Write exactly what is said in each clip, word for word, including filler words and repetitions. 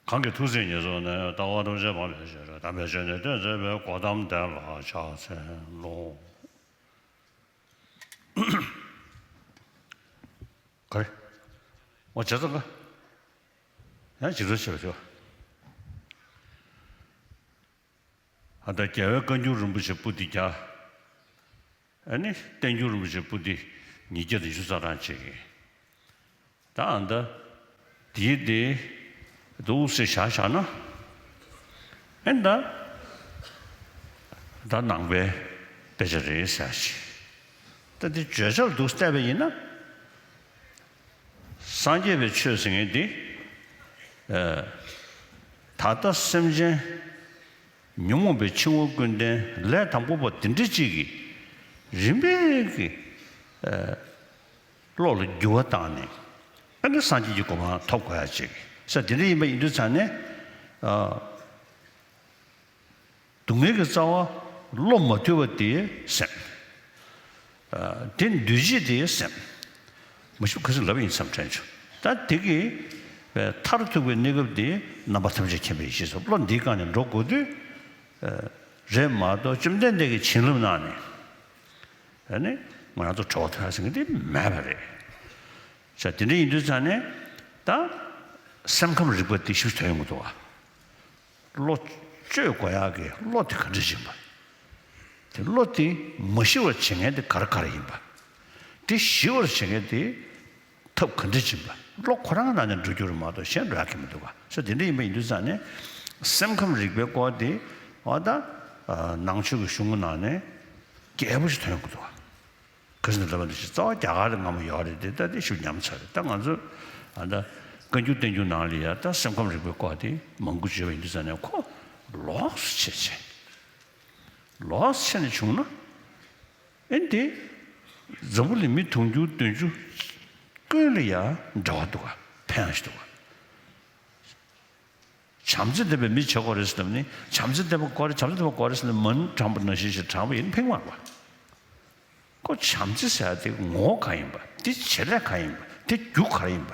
གང་གིས་ཐུགས་བརྩེ་ཉེར་བཟུང་ནས། ལྟ་བ་ཐམས་ཅད་སྤང་བའི་ཕྱིར། དམ་པའི་ཆོས་ནི་སྟོན་མཛད་པའི། གོའུ་ཏམ་དེ་ལ་ཕྱག་འཚལ་ལོ། ག་རེ། འོ་བྱས་ཙང་ཀ། ཡང་ཇི་ལྟར་བྱས་པ་དེ། ཨ་ད་རྒྱལ་བའི་བཀའ་འགྱུར་རིན་པོ་ཆེ་པོ་ཏི་བརྒྱ། ཨ་ནི་བསྟན་འགྱུར་རིན་པོ་ཆེ་པོ་ཏི་ཉིས་བརྒྱ་དང་བཞི་བཅུ་རྩ་གྲངས་བྱེད་ཀྱི། ད་ཨ་ད་དེའི་དེ་འདུག་སེ་བཞག་བཞག་ན། ཨ་ད་ད་ནང་པའི་དཔེ་ཆ་རེད་ཟེར་ཞིག། ད་དེ་བརྗོད་བྱར་འདུག་བལྟས་པ་ཡིན་ན། སངས་རྒྱས་པའི་ཆོས་ཟེར་མཁན་དེ། ཨ་ད་ལྟ་སེམས་ཅན་ཉོན་མོངས་པའི་འཆིང་བ་ཀུན་ལྡན་ལས་དང་པོ་པ་དེ་འདྲ་ཅིག་གིས་རིམ་པས་ཀྱིས་ཨ་བློ་ལ་འགྱུར་བ་བཏང་ནས། ཨ་ནི་སངས་རྒྱས་ཀྱི་གོ་འཕང་ཐོབ་དགོས་ཡ་ཅིག་ཟེར་དེ་འདྲ་ཡིན་པ་ཡིན་དུས་ཙང་ནས། ཨ། སྡུག་བསྔལ་གྱི་རྩ་བ་བློ་མ་དུལ་བ་དེའི་སེམས། ཨ། དེ་འདུས་བྱས་དེའི་སེམས། མ་གཞི་ཁ་སང་ལབ་ཡིན་བསམ་དྲན་བྱུང་། ད་དེ་གི་མཐར་ཐུག་པའི་གནས་སྐབས་དེ་རྣམ་པ་ཐམས་ཅད་མཁྱེན་པའི་ཡེ་ཤེས་སོ། བློ་འདིའི་སྒང་ནས་འགྲོ་དགོས་དུས། ཨ། རེད་མ་གཏོགས་བཅོམ་ལྡན་འདས་ཀྱིས་བྱིན་རླབས་གནང་ནས། ཨ་ནི་ང་རང་ཚོ་གྲོལ་བ་ཐོབ་ཡ་ཟེར་མཁན་དེ་མེད་པ་རེད། ཟེར་དེ་འདྲ་ཡིན་དུས་ཙང་ནས་ད་སེམས་ཁམས་རིག་པ་དེ་ཞིབ་ཐོན་ཡོང་གི་འདུག་བ། བློ་བཅོས་དགོས་ཡག་གི་བློ་དེ་ག་འདྲ་ཡིན་པ། དེ་བློ་དེ་མ་ཞི་བར་བྱེད་མཁན་དེ་ག་རེ་ག་རེ་ཡིན་པ། དེ་ཞི་བར་བྱེད་མཁན་དེ་ཐབས་ག་འདྲ་ཡིན་པ། བློ་ཁོ་རང་ནང་ནས་འགྲོ་རྒྱུ་རེད་མ་གཏོགས་གཞན་འགྲོ་ཡག་གི་མི་འདུག་བ། ཟེར་དེ་འདྲ་ཡིན་པ་ཡིན་དུས་ཙང་ནས་སེམས་ཁམས་རིག་པའི་སྐོར་དེ་འོ་ད་ནང་ཆོས་ཀྱི་གཞུང་གི་ནང་ནས་རྒྱས་པོ་ཞིག་ཐོན་ཡོང་གི་འདུག་བ། ག་ཟེར་ན་ལབ་པ་འདི་ཞིག་རྩ་བ་རྒྱ་གར་ལ་སྔ་མོ་ཡོད་རེད་དེ། ད་དེ་ཞིག་ཉམས་ཚར་རེད། ད་ང་ཚོ་ཨ་ད་བཀའ་འགྱུར་བསྟན་འགྱུར་ནང་ལ་ཡ་ད་སེམས་ཁམས་རིག་པའི་སྐོར་དེ་མང་པོ་བརྗོད་པ་ཡིན་དུས་ཙང་ནས་ཁོ་ལོགས་སུ་བྱས་བྱས། ལོགས་སུ་བྱས་ནས་བྱུང་ན། ཨེ་འདི་འཛམ་བུ་གླིང་མི་དུང་ཕྱུར་བདུན་ཅུ་ཀུན་ལ་ཡ་འབྲེལ་བ་འདུག་ག་ཕན་ཡོན་ཞིག་འདུག་ག་བྱམས་བརྩེ་ལྡན་པའི་མི་བྱེད་དགོས་རེད་ཟེར་ལབ་ནི། བྱམས་བརྩེ་ལྡན་པ་དགོས་རེད། བྱམས་བརྩེ་ལྡན་པ་དགོས་རེད་ཟེར་ནས་མ་ཎི་བགྲངས་པ་ནང་བཞིན་ཞིག་བགྲངས་པ་ཡིན་ཕན་མ་རེད་པ། ཁོ་བྱམས་བརྩེ་ཟེར་ཡ་དེ་ངོ་བོ་གང་ཡིན་པ། དེ་བྱེད་ལས་གང་ཡིན་པ། དེ་རྒྱུ་ག་རེ་ཡིན་པ།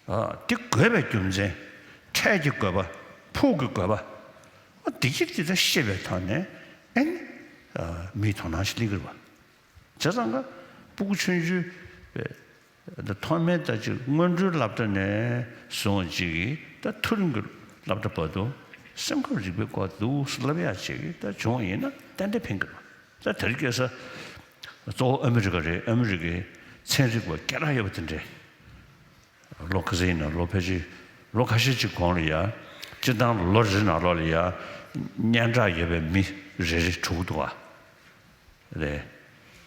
ཨ། དེ་དགོས་པའི་རྒྱུ་མཚན། འཕྲལ་གྱི་དགོས་པ། ཕུགས་ཀྱི་དགོས་པ། ཨ། དེ་གྱིས་དེ་ལྟར་ཤེས་པའི་ཐོག་ནས་ཨེ་ནི། ཨ། མིའི་དོ་སྣང་ཞིག་སླེབས་ཀྱི་རེད་པ། བྱས་ཙང་ཀ་སྤུ་གུ་ཆུང་ཆུང་། ཨ། ཐོག་མའི་ད་ཅིག་སྔོན་འགྲོའི་སློབ་གྲྭ་ནས་བཟུང་ཅིག་གིས་ད་མཐོ་རིམ་གྱི་སློབ་གྲྭ་བར་དུ་སེམས་ཁམས་རིག་པའི་སྐོར་འདུག་སེ་བསླབ་ཡག་ཅིག་ད་བྱུང་བ་ཡིན་ན་ཏན་ཏན་ཕན་གྱི་རེད། ད་དེ་རིང་ཁ་སང་གཙོ་བོ་ཨ་མི་རི་ཀ་རེད། ཨ་མི་རི་ཀའི་ཚན་རིག་པ་སྐད་གྲགས་ཡོད་པ་དེ་འདྲས། ལོ་ག་ཚོད་ཡིན་ན། ལོ་ཕལ་ཆེར་ལོ་ཁ་ཤས་ཅིག་གོང་ལ་ཡ། སྤྱིར་བཏང་ལོ་རེ་ནང་ལོགས་ལ་ཡ་སྙན་གྲགས་ཡོད་པའི་མི་རེ་རེ་གྲུབ་འདུག་ག་རེད།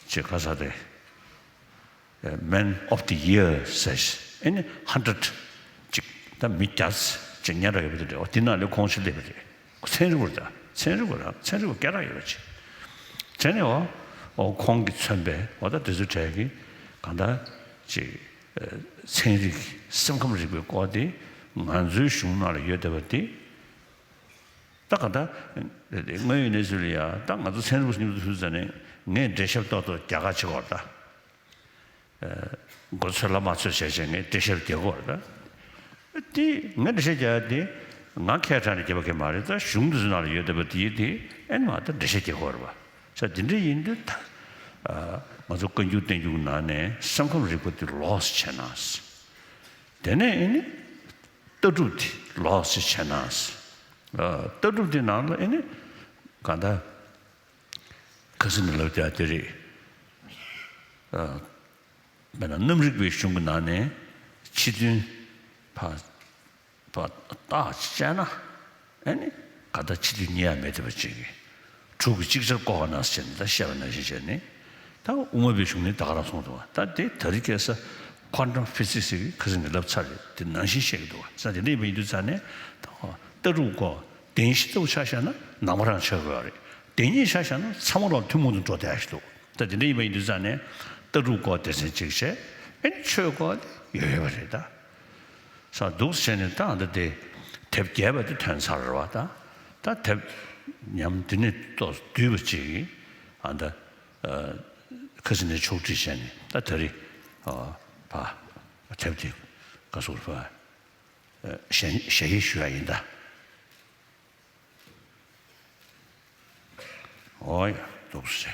ཅེས་ཁ་ས་རེད། Man of the Year ཟེར་ཞིག་ཨེ་ནི་ཧན་ཌེ་རེ་ཌི་ཅིག་ད་མི་བརྒྱ་ཅིག་སྙན་གྲགས་ཡོད་པ་དེ་འདྲ། འོ་དེ་ནང་ལ་ཁོང་ཞིག་སླེབས་པ་རེད། ཚན་རིག་པ་རེད། ད་ཚན་རིག་པ་རེད། ཚན་རིག་པ་སྐད་གྲགས་ཡོད་པ་ཅིག་བྱས་ནས་འོ་འོ་ཁོང་གིས་མཚོན་པའི་འོ་ད་དེ་ཚོའི་གྲས་ཀྱི་གང་ལྟར་ཅིག་ཚན་རིག་སེམས་ཁམས་རིག་པའི་སྐོར་དེ་ང་ཚོའི་གཞུང་ནང་ལ་ཡོད་བསྡད་པ་དེ། ད་ག་ད་དངོས་ཡོད་གནས་ཚུལ་ལ་ཡ་ད་ང་ཚོ་ཚན་རིག་པ་མཉམ་དུ་ཐུག་ཙ་ནས་ངས་འགྲེལ་བཤད་ཏོག་ཏོག་རྒྱག་ག་བྱེད་དགོས་རེད་ད། ཨ། མགོ་ཚོས་ལ་མ་ཚོས་བྱས་བྱས་ངས་འགྲེལ་བཤད་རྒྱག་དགོས་རེད་ད། དེ་ངས་འགྲེལ་བཤད་རྒྱག་ཡ་དེ་ང་ཁས་དྲངས་ནས་བརྒྱབ་པ་གི་མ་རེད། ད་གཞུང་དེ་ཚོ་ནང་ལ་ཡོད་བསྡད་པ་དེ་དེ་ཨེ་ནི་མ་ད་འགྲེལ་བཤད་རྒྱག་དགོས་རེད་པ། ས་དེ་འདྲ་ཡིན་དུས་ད། ཨ། ང་ཚོ་བཀའ་འགྱུར་བསྟན་འགྱུར་ནང་ནས་སེམས་ཁམས་རིག་པ་དེ་ལོགས་སུ་བྱས་ན། དེ་ནས་ཨེ་ནི་ལྟ་གྲུབ་དེ་ལོགས་སུ་བྱས་ན། ཨ། ལྟ་གྲུབ་དེ་ནང་ལ་ཨེ་ནི་གང་ལྟར་ཁ་སང་ནས་ལབ་བསྡད་དེ་རེད། ཨ། དཔེར་ན་རྣམ་རིག་པའི་གཞུང་གི་ནང་ནས་ཕྱི་དོན་ཕར་ཕར་བརྟག་དཔྱད་ན་ཨེ་ནི་ག་ད་ཕྱི་དོན་རྙེད་ཡ་མེད་བསྡད་པ་ཅིག་གི་དྲུག་གི་ཅིག་ཅར་བཀོད་པ་ན་ཟེར་ནས་ད་བཤད་པ་ནང་བཞིན་བྱས་ནས། ད་དབུ་མ་པའི་གཞུང་ནས་ད་ག་རང་གསུངས་འདུག་བ། ད་དེ་ད་རེས་ཁ་སང་ཁོ་ཊམ་ཕི་སིག་སི་ཟེར་གི་ཁ་སང་ནས་ལབ་ཚར་རེད། དེ་ནང་བཞིན་བཤད་ཀྱི་འདུག་བ། ས་དེ་འདྲ་ཡིན་པ་ཡིན་དུས་ཙང་ནས་ད་ལྟ་གྲུབ་སྐོར་བདེན་བཞི་ལྟ་བུ་ཆ་བཞག་ན་ནང་པ་རང་ཆགས་དགོས་རེད། བདེན་གཉིས་ཆ་བཞག་ན་ཚང་མ་ལ་ཐུན་མོང་དུ་འགྲོ་བསྡད་ཡ་ཞིག་འདུག་ད་དེ་འདྲ་ཡིན་པ་ཡིན་དུས་ཙང་ནས་ལྟ་གྲུབ་སྐོར་སྡེ་ཚན་གཅིག་བྱས། ཨེ་ནི་ཆོས་སྐོར་དེ་ཡོད་ཡོད་པ་རེད་ད། ས་འདུག་བྱས་ནས་ད་ཨ་ད་དེ་དེབ་རྒྱས་པ་དེ་ཐོན་ཚར་རེད་བ། ད་ད་དེབ་ཉམས་འདི་ནས་ཏོག་བསྡུས་པ་ཅིག་ཨ་ད་ཨ་ཁ་སང་ནས་ཕྱོགས་སྒྲིག་བྱས་ནས་ད་ད་རེས་ཨ་ཕ་དེབ་དེ་ག་ཟེར་བ། ཞལ་ཞལ་བཞེས་ཞུ་ཡ་ཡིན་ད། འོ་ཡ། འདུག་སེ།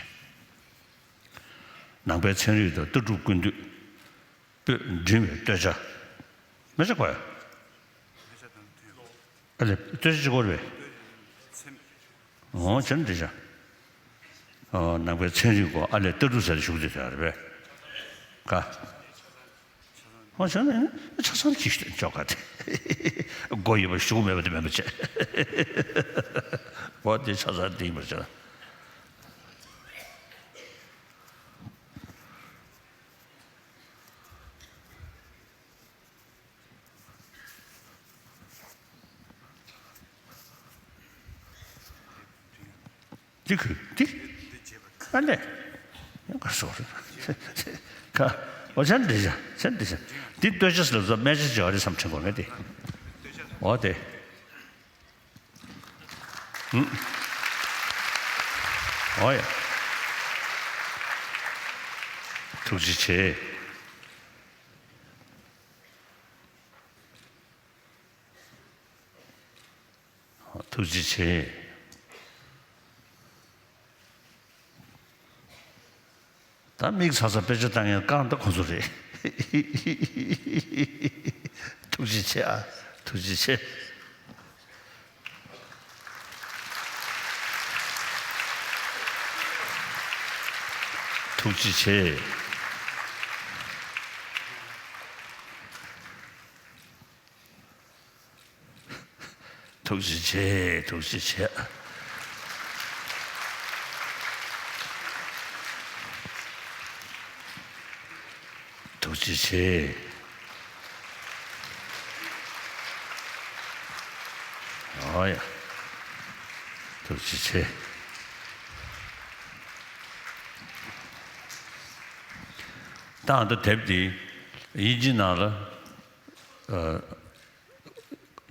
ནང་པའི་ཚན་རིག་དང་ལྟ་གྲུབ་ཀུན་བཏུས་པོད་འབྲིང་བའི་སྟོད་ཆ། མི་ཆ་གོ་ཡ། ཨ་ལེ་སྟོད་ཆ་གཅིག་པོ་རེད་པས། འོ་བྱས་ན་འགྲིག་ཤག་ཨོ་ནང་པའི་ཚན་རིག་གོ་ཨ་ལེ་ལྟ་གྲུབ་ཟེར་ཞུགས་དེ་དེ་རེད་པས། ག་ཨོ་བྱས་ན་ཆ་ཚང་གིས་ཅོག་ག་དེ་མགོ་ཡོད་པ་ཞུགས་མེད་པ་དེ་མེད་པ་བྱས། འོ་དེ་ཆ་ཚང་འདི་ཡིན་པར་བྱས། འདི་ཁུ་འདི། ཨ་ལས། ཡང་ག་སོ་རེད། ཁ། འོ་ཅན་འདི་བྱ་ཅན་འདི་བྱ། འདི་ལྟོས་ཅེས་ལ་བཟོ་སྨད་ཅེས་བྱ་བ་རེད་བསམ་དྲན་དགོས་ངེས་ཏེ། འོ་དེ། ཨུ། འོ་ཡ། ཐུགས་རྗེ་ཆེ། ཐུགས་རྗེ་ཆེ། ད་མིག་ཚ་ཚ་དཔེ་ཆ་བཏང་ཡང་རྐང་ད་ཁོ་ཚོ་རེད། ཐུགས་རྗེ་ཆེ་ཨ། ཐུགས་རྗེ་ཆེ། ཐུགས་རྗེ་ཆེ། ཐུགས་རྗེ་ཆེ། ཐུགས་རྗེ་ཆེ། ཐུགས་རྗེ་ཆེ། ཨོ་ཡ། ཐུགས་རྗེ་ཆེ། ད་ཨ་ད་དེབ་འདི་དབྱིན་ཇི་ནང་ལ་ཨ།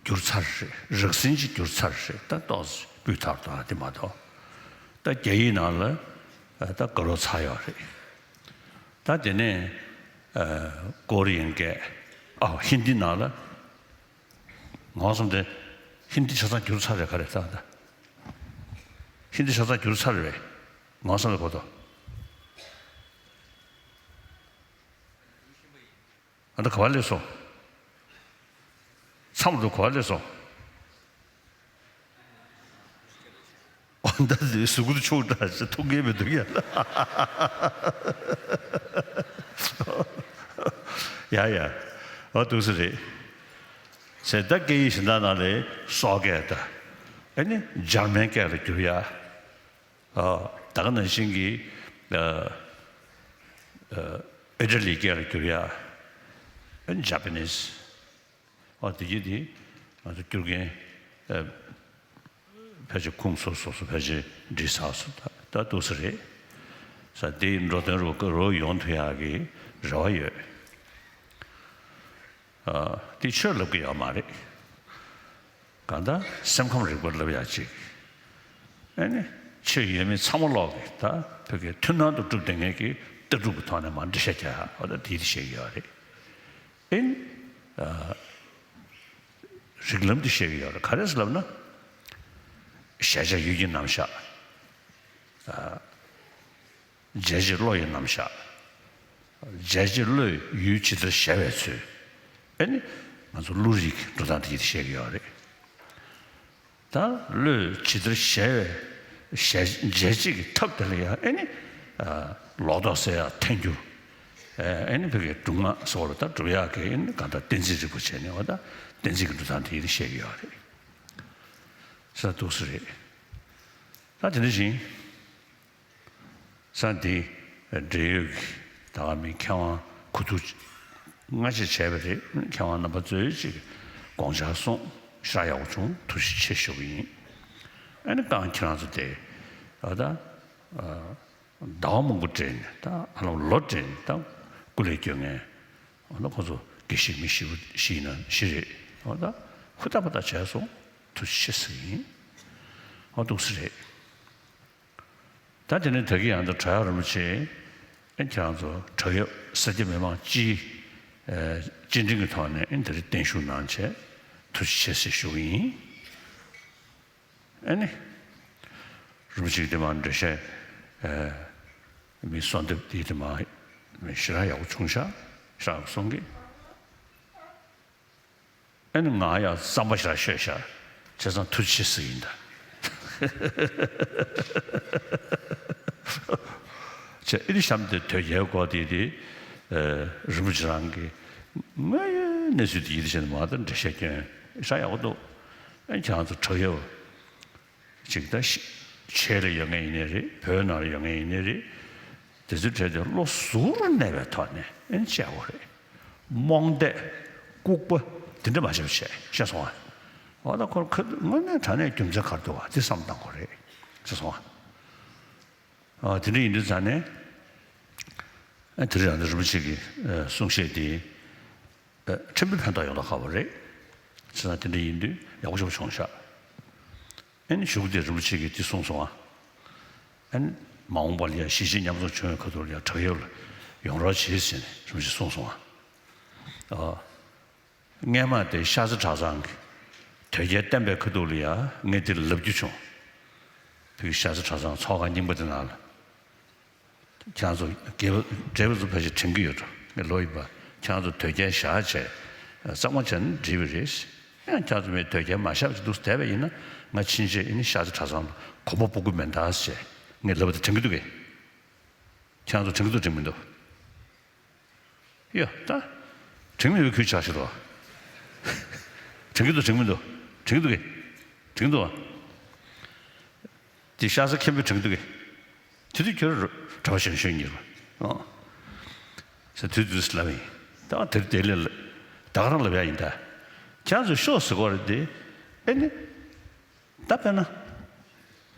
བསྒྱུར་ཚར་རེད། རགས་ཟིན་ཅིག་བསྒྱུར་ཚར་རེད། ད་ཏོག་ཙམ་སྤུས་དག་ཏུ་ཨ་དེ་མ་གཏོགས། ད་རྒྱ་ཡིག་ནང་ལ་ད་དགའ་རོགས་ཚར་ཡོད་རེད། ད་དེ་ནས་ཨ་ཀོ་རི་ཡན་སྐད། ཨ་ཧིན་དི་ནང་ལ། ངོ་སོང་དེ་ཧིན་དི་ཆ་ཚང་བསྒྱུར་ཚར་རེད། ག་རེ་ད་ད་ཧིན་དི་ཆ་ཚང་བསྒྱུར་ཚར་རེད། ངོ་སོང་ལ་གོ་ཏོ། ཨ་ད་ག་བ་སླེབས་སོང་། མཚམས་རུ་ག་བ་སླེབས་སོང་། ཨོ་ད་དེ་གཟུགས་པོ་ཆུང་དྲགས་ཤིག་མཐོང་མཁན་མི་འདུག་ཡ་ལ། ཡ་ཡ། ཨོ་འདུག་སེ་རེད། ཟེར་ད་སྐད་ཡིག་གཞན་དག་ནང་ལ་སོག་སྐད་དང་། ཨ་ནི་འཇར་མན་སྐད་ལ་བསྒྱུར་ཡ། ཨ་ད་ག་ནང་བཞིན་གྱི་ཨ་ཨ་ཨི་ཊ་ལི་སྐད་ལ་བསྒྱུར་ཡ། ཨ་ནི་ཇ་པ་ནིས། ཨ་དེ་གྱིས་དེ་ང་ཚོ་བསྒྱུར་མཁན་ཨ་ཕལ་ཆེར་ཁུངས་སོ་སོ་སོ་ཕལ་ཆེར་འབྲི་ཚར་སོང་། ད་ད་འདུག་སེ་རེད། ས་དེའི་འགྲོ་དོན་རུ་རུ་ཡོང་ཐུབ་ཡག་གི་རེ་བ་ཡོད། ཨ་དེ་ཆོས་ལབ་ཀྱི་ཡོད་མ་རེད། གང་ལྟར་སེམས་ཁམས་རིག་པ་ལབ་ཡག་ཅིག་ཨ་ནི་ཆོས་ཡོད་མེད་ཚང་མ་ཀློག་གི་ད་བོད་སྐད་མཐུན་སྣང་དུ་གྲུབ་བསྡད་མཁན་གྱི་ལྟ་གྲུབ་ཀྱི་ཐོག་ནས་མར་འགྲེལ་བཤད་རྒྱག་ཡག་འོ་ད་དེ་དེ་བཤད་ཀྱི་ཡོད་རེད། ཨིན། ཨ་རིགས་ལམ་དེ་བཤད་ཀྱི་ཡོད་རེད། ག་རེ་ཟེར་ལབ་ན། གཞལ་བྱ་ཡུལ་གྱི་རྣམ་གཞག་ཨ་འཇལ་བྱེད་བློ་ཡི་རྣམ་གཞག་འཇལ་བྱེད་བློས་ཡུལ་ཇི་ལྟར་གཞལ་བའི་ཚུལ། ཨེ་ནི། ང་ཚོ་བློ་རིག་གི་འགྲོ་སྟངས་དེ་ཡིད་བཤད་ཀྱི་ཡོད་རེད། ད་བློས་ཇི་ལྟར་གཞལ་བའི་གཞལ་འཇལ་བྱེད་ཀྱི་ཐབས་དེ་ལ་ཡང་ཨེ་ནི། ཨ་ལོག་རྟོག་སེལ་ཡག་ཐལ་འགྱུར། ཨེ་ནི་བོད་སྐད་སྒྲུབ་ངག་སོགས་ལ་ད་སྒྲུབ་ཡག་གི་ཨེ་ནི་གང་ལྟར་གཏན་ཚིགས་རིག་པ་བྱས་ནས་འོ་ད་གཏན་ཚིགས་ཀྱི་འགྲོ་སྟངས་དེ་ཡིད་བཤད་ཀྱི་ཡོད་རེད། ས་འདུག་སེ་རེད། ད་དེ་འདྲ་བཞིན། ས་འདི་འབྲེལ་ཡོད་ཀྱི་ད་ག་མི་མཁས་དབང་གོ་བསྡུར་སྔ་ཕྱི་བྱས་པ་རེད། མཁས་དབང་རྣམ་པ་ཚོས་ཅིག་དགོངས་འཆར་གསུངས་ཤག་ཡག་པོ་བྱུང་། ཐུགས་རྗེ་ཆེ་ཞུ་གི་ཡིན། ཨ་ནི་རྐང་ཁྱེད་རང་ཚོ་དེ་ཨ་ད་ཨ་ཟླ་བ་མང་པོ་སྤྲད་ནས་ད་ཨ་ལོ་ལོ་སྤྲད་ནས་ད་སྐུ་ལས་སྐྱོན་མཁན་ཨ་ད་ཁོ་ཚོ་དགེ་བཤེས་མི་ཞེ་པོ་ཞིག་ཡིན་ན་ཞིག་རེད། ཨ་ད་ཧུར་ཐག་པ་ཐག་བྱས་སོང་། ཐུགས་རྗེ་ཆེ་ཟེར་གི་ཡིན། ཨ་འདུག་སེ་རེད། ད་དེ་ནས་ད་གིན་ཡང་ད་བྲག་གཡབ་རིན་པོ་ཆེ་ཨེ་ཁྱེད་རང་ཚོ་བྲག་གཡབ་སེར་སྐྱ་མི་མང་སྤྱིའི་ཨེ་སྤྱི་འབྲེལ་གྱི་ཐོག་ནས་ཨེ་ད་རེས་བརྟན་བཞུགས་གནང་བྱས། ཐུགས་རྗེ་ཆེ་ཞེས་ཞུ་གི་ཡིན། ཨ་ནི། རིན་པོ་ཆེ་གིས་དེ་མར་འགྲེལ་བཤད། ཨ། མི་གསོལ་འདེབས་དེ་དེ་མར་མི་ཞེ་དྲག་ཡག་པོ་བྱུང་ཤག་ཤག་གསུང་གི། ཨ་ནི་ང་ཡང་རྩམ་པ་ཞེ་དྲག་བཤད་ཤག་བྱས་ཙང་ཐུགས་རྗེ་ཆེ་ཟེར་གི་ཡིན་ད། བྱས་ཨེ་ནི་གཤམ་དེ་དོལ་རྒྱལ་སྐོར་དེ་དེ། ཨ། རིན་པོ་ཆེ་རང་གིས་ང་ཡི་གནས་ཚུལ་དེ་ཡིད་ཆེས་ནས་མ་ད་འགྲེལ་བཤད་སྐྱོན་ཤག་ཡག་པོ་འདུག་ཨ་ནི་ཁྱེད་རང་ཚོ་དྲག་ཡོད། ཅིག་ད་ཤི་ཆེད་ལ་ཡོད་མཁན་ཡིན་ནའི་རེད། བོད་ནང་ལ་ཡོད་མཁན་ཡིན་ནའི་རེད། དེ་ཚོའི་གྲས་དེ་བློ་གཟུ་བོར་གནས་པའི་ཐོག་ནས་ཨེ་ནི་བྱས་དགོས་རེད། རྨོངས་དད། ལྐུགས་པ། དེ་འདྲ་མ་བྱེད་པ་བྱས། ཤེས་སོང་ཨ། འོ་ད་ཁོར་ཁ་དངོས་གནས་དྲང་གནས་རྒྱུ་མཚན་ག་རེ་འདུག་བ་དེ་བསམ་བཏང་དགོས་རེད། ཤེས་སོང་ཨ། ཨ། དེ་འདྲ་ཡིན་དུས་ཙང་ནས། ཨ། དེ་རིང་ཡང་རིན་པོ་ཆེ་གི། ཨ། གསུང་བཤད་དེ། ཨ། ཕྲན་བུ་ཕན་ཐོགས་ཡོང་ད་ཁག་པོ་རེད། བྱས་ཙང་དེ་འདྲ་ཡིན་དུས་ཡག་པོ་ཞེ་པོ་བྱུང་ཤག་ཨ་ནི་གཞུག་དེ་རིན་པོ་ཆེ་གིས་འདི་གསུངས་སོང་ཨ། ཨ་ནི་མ་འོངས་པ་ལ་ཡང་གཞིས་བྱེས་མཉམ་འཛོམས་བྱུང་བའི་ཁ་ཐུག་ལ་ཡང་བྲག་གཡབ་ལ་ཡོང་རོགས་བྱེད་ཟེར་ནས་རིན་པོ་ཆེས་གསུངས་སོང་ཨ། ཨ། སྔས་མ་དེ་ཤར་རྩེ་གྲྭ་ཚང་གིས་དོལ་རྒྱལ་བསྟེན་པའི་ཁ་ཐུག་ལ་ཡང་ངས་འདི་ལབ་རྒྱུ་བྱུང་། བོད་ཀྱི་ཤར་རྩེ་གྲྭ་ཚང་ཚོགས་ཁང་རྙིང་པ་དེ་ནང་ལ། ཁྱེད་རང་ཚོ་དགེ་བ་བགྲེས་པ་ཚོ་ཕལ་ཆེར་དྲན་གྱི་ཡོད་འགྲོ། ངས་ལོ་ཡིན་པ། ཁྱེད་རང་ཚོ་དོལ་རྒྱལ་བཞག་བྱས་གཙང་མ་བྱས་ན་འགྲིག་པ་རེད། ཡང་ཁྱེད་རང་ཚོ་མི་དོལ་རྒྱལ་མ་བཞག་བྱས་འདུག་བསྡད་པ་ཡིན་ན་ང་ཕྱིན་ཆད་ཨེ་ནི་ཤར་རྩེ་གྲྭ་ཚང་ལ་གོམ་པ་སྤོ་གི་མེད་ད་ཟེར་ངས་ལབ་པ་དེ་དྲན་གྱི་འདུག་གས། ཁྱེད་རང་ཚོ་དྲན་གྱི་འདུག་དྲན་མི་འདུག་ཡ་ད། དྲན་མེད་པའི་ཁུལ་ཆགས་ཤིག་རོ། དྲན་གྱི་འདུག་དྲན་མི་འདུག་དྲན་གྱི་འདུག་གས། དྲན་གྱི་འདུག་བ། དེ་ཤ་ཚ་མཁན་པོས་དྲན་གྱི་འདུག་གས། དེ་དུས་ཁྱོད་གྲྭ་པ་གཞོན་གཞོན་ཉིད་རོ། ཨོ། ཟེར་དུས་དུས་ལབ་ཡིན། ད་དེར་དེ་ལས་ད་ག་རང་ལབ་ཡ་ཡིན་ད། ཁྱེད་ཚོས་ཤོག་ཟེར་གོ་རེད་དེ། ཨེ་ནི། ད་དཔེར་ན།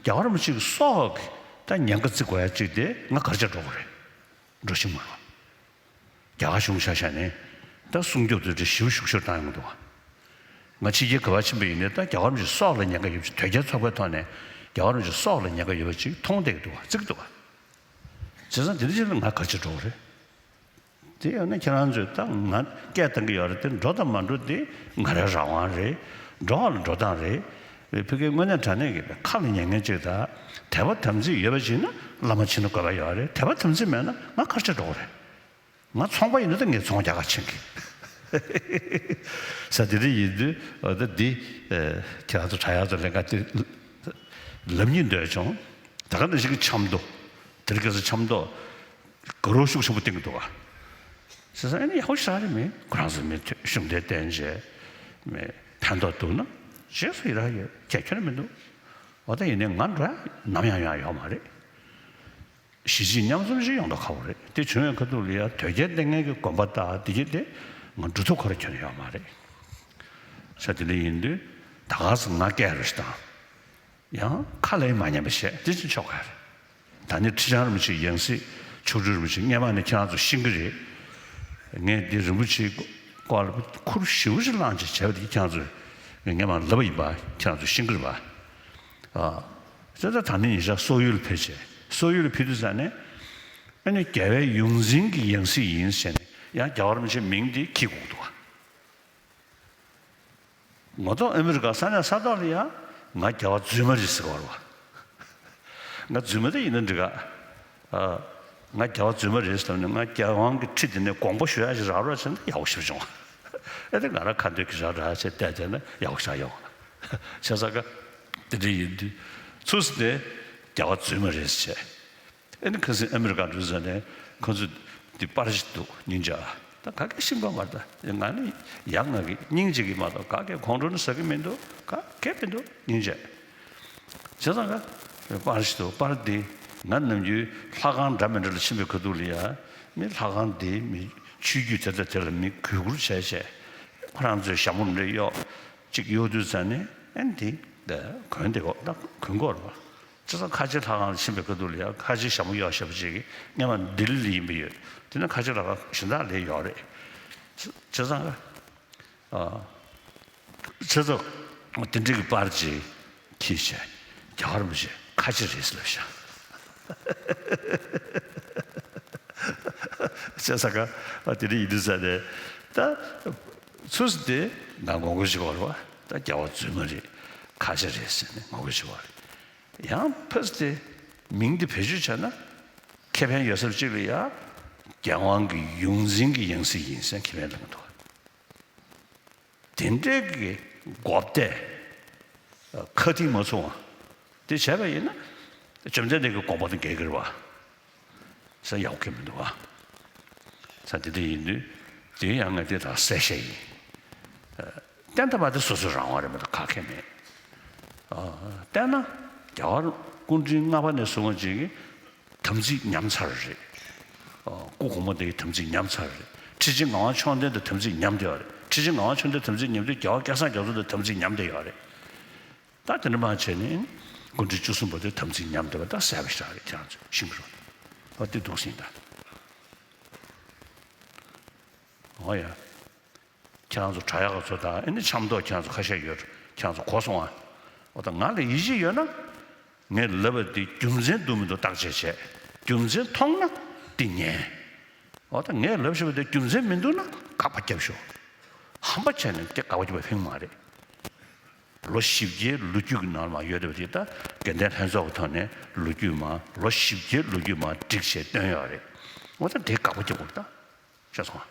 རྒྱལ་བ་རིན་པོ་ཆེ་གི་སྲོག་གི་ད་ཉེན་ཁ་བརྩི་དགོས་ཡ་གཅིག་དེ་ང་ག་རེ་བྱས་འགྲོ་དགོས་རེད། འགྲོ་ཤེས་མ་རེད། རྒྱ་གར་གཞུང་ཆ་བཞག་ནས་ད་སྲུང་སྐྱོབ་དེ་འདྲ་ཞེ་པོ་ཤུགས་ཆེར་བཏང་ཡོང་གི་འདུག་བ། ང་ཕྱི་རྒྱལ་ག་པར་ཕྱིན་པ་ཡིན་ནའི་ད་རྒྱལ་བ་རིན་པོ་ཆེའི་སྲོག་ལ་ཉེན་ཁ་ཡོད་པ་ཅིག་དོལ་རྒྱལ་ཚོགས་པའི་ཐོག་ནས་རྒྱལ་བ་རིན་པོ་ཆེའི་སྲོག་ལ་ཉེན་ཁ་ཡོད་པ་ཅིག་མཐོང་བསྡད་ཀྱི་འདུག་བ། བརྩི་གི་འདུག་བ། བྱས་ཙང་དེ་འདྲ་ཅིག་ལ་ང་ག་རེ་བྱས་འགྲོ་དགོས་རེད། དེ་ཡང་ན་ཁྱེད་རང་ཚོས་ད་ང་སྐད་བཏང་གི་ཡོད་རེད་དེ། འགྲོ་དང་མ་འགྲོ་དེ་ང་རའི་རང་དབང་རེད། འགྲོ་བ་ལ་འགྲོ་སྟངས་རེད། བོད་སྐད་དངོས་གནས་དྲང་གནས་ཀྱི་ཁ་ལ་ཉན་མཁན་ཅིག་དང་དད་པ་དམ་ཚིག་ཡོད་པ་ཅིག་ན་བླ་མ་ཕྱིན་ན་དགོས་པ་ཡོད་རེད། དད་པ་དམ་ཚིག་མེད་ན་ང་ག་རེ་བྱས་འགྲོ་དགོས་རེད། ང་ཚོང་པ་ཡིན་ན་ད་ངས་ཚོང་རྒྱག་ག་ཕྱིན་གི། ས་དེ་འདྲ་ཡིན་དུས་འོ་ད་འདི་ཁྱེད་རང་ཚོ་དྲ་ཡག་ཚོ་ལས་ཀ་དེ་ལབ་སྙིང་འདོད་བྱུང་། ད་ག་ནང་བཞིན་གྱི་ཆབ་མདོ། དེར་སྐད་ཆ་ཆབ་མདོ། དགའ་རོགས་ཤུགས་ཆེན་པོ་བསྟན་གྱི་འདུག་བ། བྱས་ཙང་ཨ་ནི་ཡག་པོ་ཞེ་དྲག་རེད། མི་ཁོ་རང་ཚོ་མི་ཐོས་ཤུགས་ལྡན་བསྟན་བྱས་མི་ཕན་ཐོགས་འདུག་ན་རྗེས་སུ་ཡི་རང་ཡོད་ཁྱད་ཁྱོན་ནས་མི་འདུག་འོ་ད་ཡིན་ནའི་ང་འགྲོ་ཡ་ནམ་ཡང་ཡང་ཡོད་མ་རེད། གཞིས་བྱེས་མཉམ་འཛོམས་ཤིག་ཡོང་ད་ཁག་པོ་རེད། དེ་བྱུང་བའི་ཁ་ཐུག་ལ་ཡ་དོལ་རྒྱལ་བསྟེན་མཁན་གྱི་དགོན་པ་དང་དེ་གྱད་དེ་ང་འགྲོ་ཐུབ་ཁོ་རང་ཁྱོན་ནས་ཡོད་མ་རེད། ས་དེ་འདྲ་ཡིན་དུས་ད་ག་ས་ང་སྐད་རེ་ཞིག་བཏང་། ཡང་ཁ་ལ་ཡང་མ་ཉན་པ་བྱས་དེ་ཅི་ཆོག་ག་རེད། ད་ནི་ཁྲི་བྱང་རིན་པོ་ཆེའི་ཡང་སྲིད་མཆོག་སྤྲུལ་རིན་པོ་ཆེ་སྔས་མ་ནས་ཁྱེད་རང་ཚོ་ཤེས་ཀྱི་རེད། ངས་འདི་རིན་པོ་ཆེའི་སྐོར་ལ་ཁུར་ཞེ་པོ་ཅིག་བླངས་བྱས་བྱས་པ་དེ་ཁྱེད་རང་ཚོས་ངས་སྔས་མ་ལབ་པ་ཡིན་པ་ཁྱེད་རང་ཚོས་ཤེས་ཀྱི་རེད་པ། ཨ། ད་ལྟ་ད་ནི་ཉེ་ཆར་སོག་ཡུལ་ལ་ཕེབས་བྱས། སོག་ཡུལ་ལ་ཕེབས་དུས་ཙ་ནས་ཨ་ནི་རྒྱལ་བའི་ཡོངས་འཛིན་གྱི་ཡང་སྲིད་ཡིན་ཟེར་ནས་ཡང་རྒྱལ་བ་རིན་པོ་ཆེའི་མིང་དེ་འཁྱེར་དགོས་ཀྱི་འདུག་བ། ངོ་ཐོག་ཨ་མི་རི་ཀ་ས་གནས་ས་ཐོག་ལ་ཡང་ང་རྒྱལ་བ་རྫུན་མ་རེད་ཟེར་གྱི་ཡོད་རེད་བ། ང་རྫུན་མ་དེ་ཡིན་ན་འགྲིག་ག་ཨ། ང་རྒྱལ་བ་རྫུན་མ་རེད་ཟེར་ནས་ང་རྒྱལ་དབང་གི་ཁྲི་དེ་ནས་དགོངས་པ་ཞུ་ཡག་ཞིག་རག་རོགས་བྱས་ན་ཡག་པོ་ཞེ་པོ་བྱུང་། ཨེ་དེ་ང་རང་ཁ་འདོན་གྱི་རག་རག་བྱས་བསྡད་བསྡད་ན་ཡག་པོ་ཞེ་དྲག་ཡོང་། བྱས་ཙང་ཀ་དེ་འདྲ་ཡིན་དུས་ཚུགས་སུ་དེ་རྒྱལ་བ་རྫུན་མ་རེད་ཟེར་བྱས། ཨ་ནི་ཁ་སང་ཨ་མི་རི་ཀ་འགྲོ་ཟེར་ནས་ཁོ་ཚོ་འདི་པར་ཞིག་འདུག་སྙིང་རྗེ། ད་ག་གེ་ཤེས་ཀྱི་མ་རེད། ད་ང་ནི་ཡ་ང་གི་སྙིང་རྗེ་གི་མ་གཏོགས་ག་གེ་ཁོང་ཁྲོ་ནི་ཟ་གི་མི་འདུག་ག་གེ་མི་འདུག་སྙིང་རྗེ། བྱས་ཙང་ཀ་པར་ཞིག་འདུག་པར་འདི་ང་ནམ་རྒྱུན་ལྷ་ཁང་འདྲ་མི་འདྲ་ལ་ཕྱིན་པའི་ཁ་ཐུག་ལ་ཡ་མི་ལྷ་ཁང་འདི་མི་ཆོས་བརྒྱུད་དེ་དང་དེ་ལ་མི་གུས་བཀུར་བྱས་བྱས་ཁོ་རང་ཚོའི་ཞྭ་མོ་འདྲ་གཡོག་ཅིག་གཡོག་དུས་ཙ་ནས་ཨ་ནི་འདི་གོན་བསྡད་གོ་ད་གོན་གོ་རེད་པ། བྱས་ཙང་ཁ་ཆེ་ལྷ་ཁང་ལ་ཕྱིན་པའི་ཁ་ཐུག་ལ་ཡང་ཁ་ཆེ་ཞྭ་མོ་གཡོག་ཞེ་པོ་ཅིག་གིས་སྔོན་མ་ལྡི་ལི་ལ་ཡིན་པ་ཡོད། དེ་ནས་ཁ་ཆེ་ལྷ་ཁང་གཞན་དག་ལ་ཡོད་རེད། བྱས་ཙང་ཨ། བྱས་ཙང་དེ་འདྲ་གི་པར་ཅིག་འཁྱེར་བྱས་རྒྱལ་བ་རིན་པོ་ཆེ་ཁ་ཆེ་རེད་ཟེར་ལབ་ཤག་བྱས་ཙང་ཀ་དེ་འདྲ་ཡིན་དུས་ཙ་ནས་ད། ཚུར་དེ་ང་ངོ་རྒོལ་བྱེད་པ་རེད་བ། ད་རྒྱལ་བ་རྫུན་མ་རེད། ཁ་ཆེ་རེད་ཟེར་ནས་ངོ་རྒོལ་བྱེད་པ་རེད། ཡང་ཕར་དེ་མིང་དེ་བེད་སྤྱོད་བྱས་ན་ཁེ་ཕན་ཡོད་ས་གཅིག་ལ་ཡ། རྒྱལ་དབང་གི་ཡོངས་འཛིན་གྱི་ཡང་སྲིད་ཡིན་ཟེར་ཁེ་ཕན་ལ་མི་འདུག་དེ་འདྲའི་གི་འགོ་བདེ་ཁ་གཏིང་མ་ཚུགས་པ་དེ་བྱས་པ་ཡིན་ན། བཅོམ་ལྡན་འདས་ཀྱི་དགོངས་པ་དང་འགལ་གྱི་རེད་བ། ས་ཡག་གི་མི་འདུག་བ། ས་དེ་འདྲ་ཡིན་དུས་དེ་ཡང་ང་དེ་དག་གསལ་བཤད་ཡིན། བསྟན་ཐབས་པ་དེ་སོ་སོའི་རང་དབང་རེད་མ་གཏོགས་ག་གེ་མེད། བསྟན་ན་རྒྱལ་བ་སྐུ་ཕྲེང་ལྔ་པ་ནས་བཟུང་བ་ཅིག་གིས་དམ་ཚིག་ཉམས་ཚར་རེད། སྐུ་གོང་མ་དེ་ཡི་དམ་ཚིག་ཉམས་ཚར་རེད། ཁྲི་ཆེན་ངག་དབང་མཆོག་ལྡན་དང་དམ་ཚིག་ཉམས་བསྡད་ཡོད་རེད། ཁྲི་ཆེན་ངག་དབང་མཆོག་ལྡན་དམ་ཚིག་ཉམས་དུས་རྒྱལ་བ་སྐལ་བཟང་རྒྱ་མཚོ་དང་དམ་ཚིག་ཉམས་བསྡད་ཡོད་རེད། ད་དེ་འདྲ་མ་བྱས་ནས་སྐུ་ཕྲེང་བཅུ་གསུམ་པ་དེ་དམ་ཚིག་ཉམས་བསྡད་པ་ད་གསལ་པོ་ཞིག་རེད། ཁྱེད་རང་ཚོ་ཤེས་ཀྱི་རེད། ཨ་དེ་འདུག་ཟིན་ད། འོ་ཡ། ཁྱེད་རང་ཚོ་དྲ་གཡག་ཚོ་དང་ཨ་ནི་ཆབ་མདོ་ཁྱེད་རང་ཚོ་ཁ་ཤས་ཡོད། ཁྱེད་རང་ཚོ་གོ་སོང་ཨ། འོ་ད་ང་ལ་ཡིད་ཆེས་ཡོད་ན། ངས་ལབ་པ་འདི་རྒྱུ་མཚན་འདུག་མི་འདུག་བརྟག་དཔྱད་བྱས། རྒྱུ་མཚན་མཐོང་ན་འདི་ཉན། འོ་ད་ངས་ལབ་བཞག་པ་འདི་རྒྱུ་མཚན་མི་འདུག་ན་དགག་པ་རྒྱབ་ཤོག་ཧམ་པ་བྱས་ནས་འདི་དགག་པ་རྒྱབ་པ་ཕན་མ་རེད། ལོ་བཞི་བརྒྱའི་ལོ་རྒྱུས་ཀྱི་ནང་མ་ཡོད་པ་དེ་ད་དགེ་ལྡན་ལྷན་ཚོགས་ཀྱི་ཐོག་ནས་ལོ་རྒྱུས་མ་ལོ་བཞི་བརྒྱའི་ལོ་རྒྱུས་མ་བསྒྲིགས་བྱས་བཏོན་ཡོད་རེད། འོ་ད་འདི་དགག་པ་རྒྱབ་དགོས་ད། ཤེས་སོང་།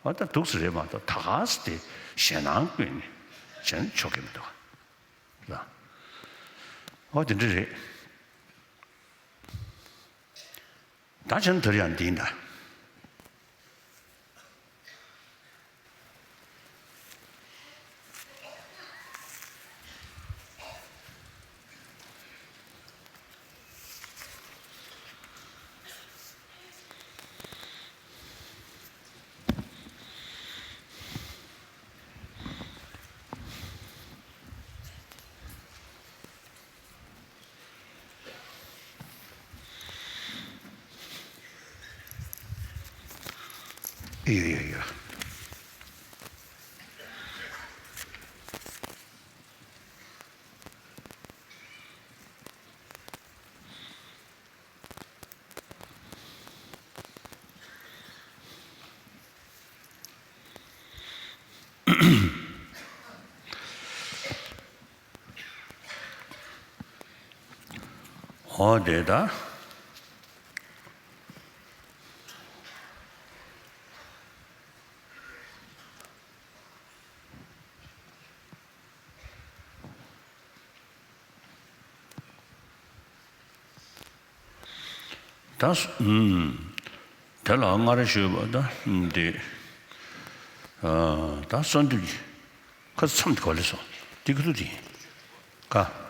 འོ་ད་འདུག་སེ་རེད་མ་གཏོགས་ད་ག་སེ་དེ་ཞེད་སྣང་ཀུན་ནས་བྱས་ན་ཆོག་གི་མི་འདུག་ལ། འོ་དེ་འདྲ་རེད། ད་བྱས་ན་དེར་ཡང་འདི་ཡིན་ད། ཡོད་ཡོད་ཡོད། འོ་དེ་ད། ད་སུ་ཨུམ། དེ་ལ་སྔར་ཞུས་པ་ད་འདི། ཨ་ད་གསོལ་འདེབས་ཀྱི་ཁ་མཚམས་དེ་ག་ལས་སོང་། དེ་ཁ་ཐུག་དེ་ཡིན། ཀ།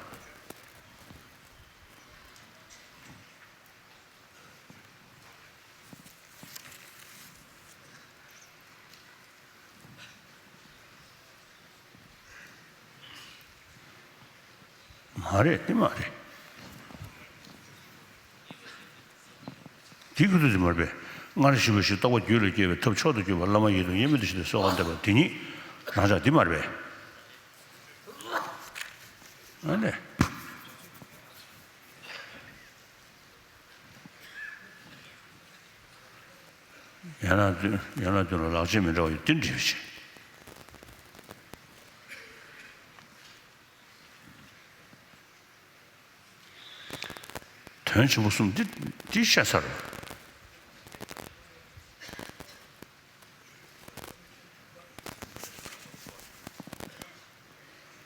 མ་རེད་དེ་མ་རེད། དེ་ཁུ་ཚུར་དེ་མ་རེད་པས། སྔར་ཞུས་པ་བཞིན་རྟོགས་པ་རྒྱུད་ལ་སྐྱེ་བའི་ཐབས་མཆོག་ཏུ་གྱུར་པ་བླ་མ་ཡི་དམ་དབྱེར་མེད་དུ་བྱས་ཏེ་གསོལ་བ་འདེབས་པ་དེ་ཉིད་རང་ཅག་དེ་མ་རེད་པས། ཨ་ནི། ཡན་ལག་བདུན་ཡན་ལག་བདུན་ལ་ལག་རྗེས་མི་འདྲ་བ་ཡོད་དེ་འདྲ་བྱེད། དོན་ཆེན་པོ་གསུམ་འདི་འདི་བཤད་ཚར།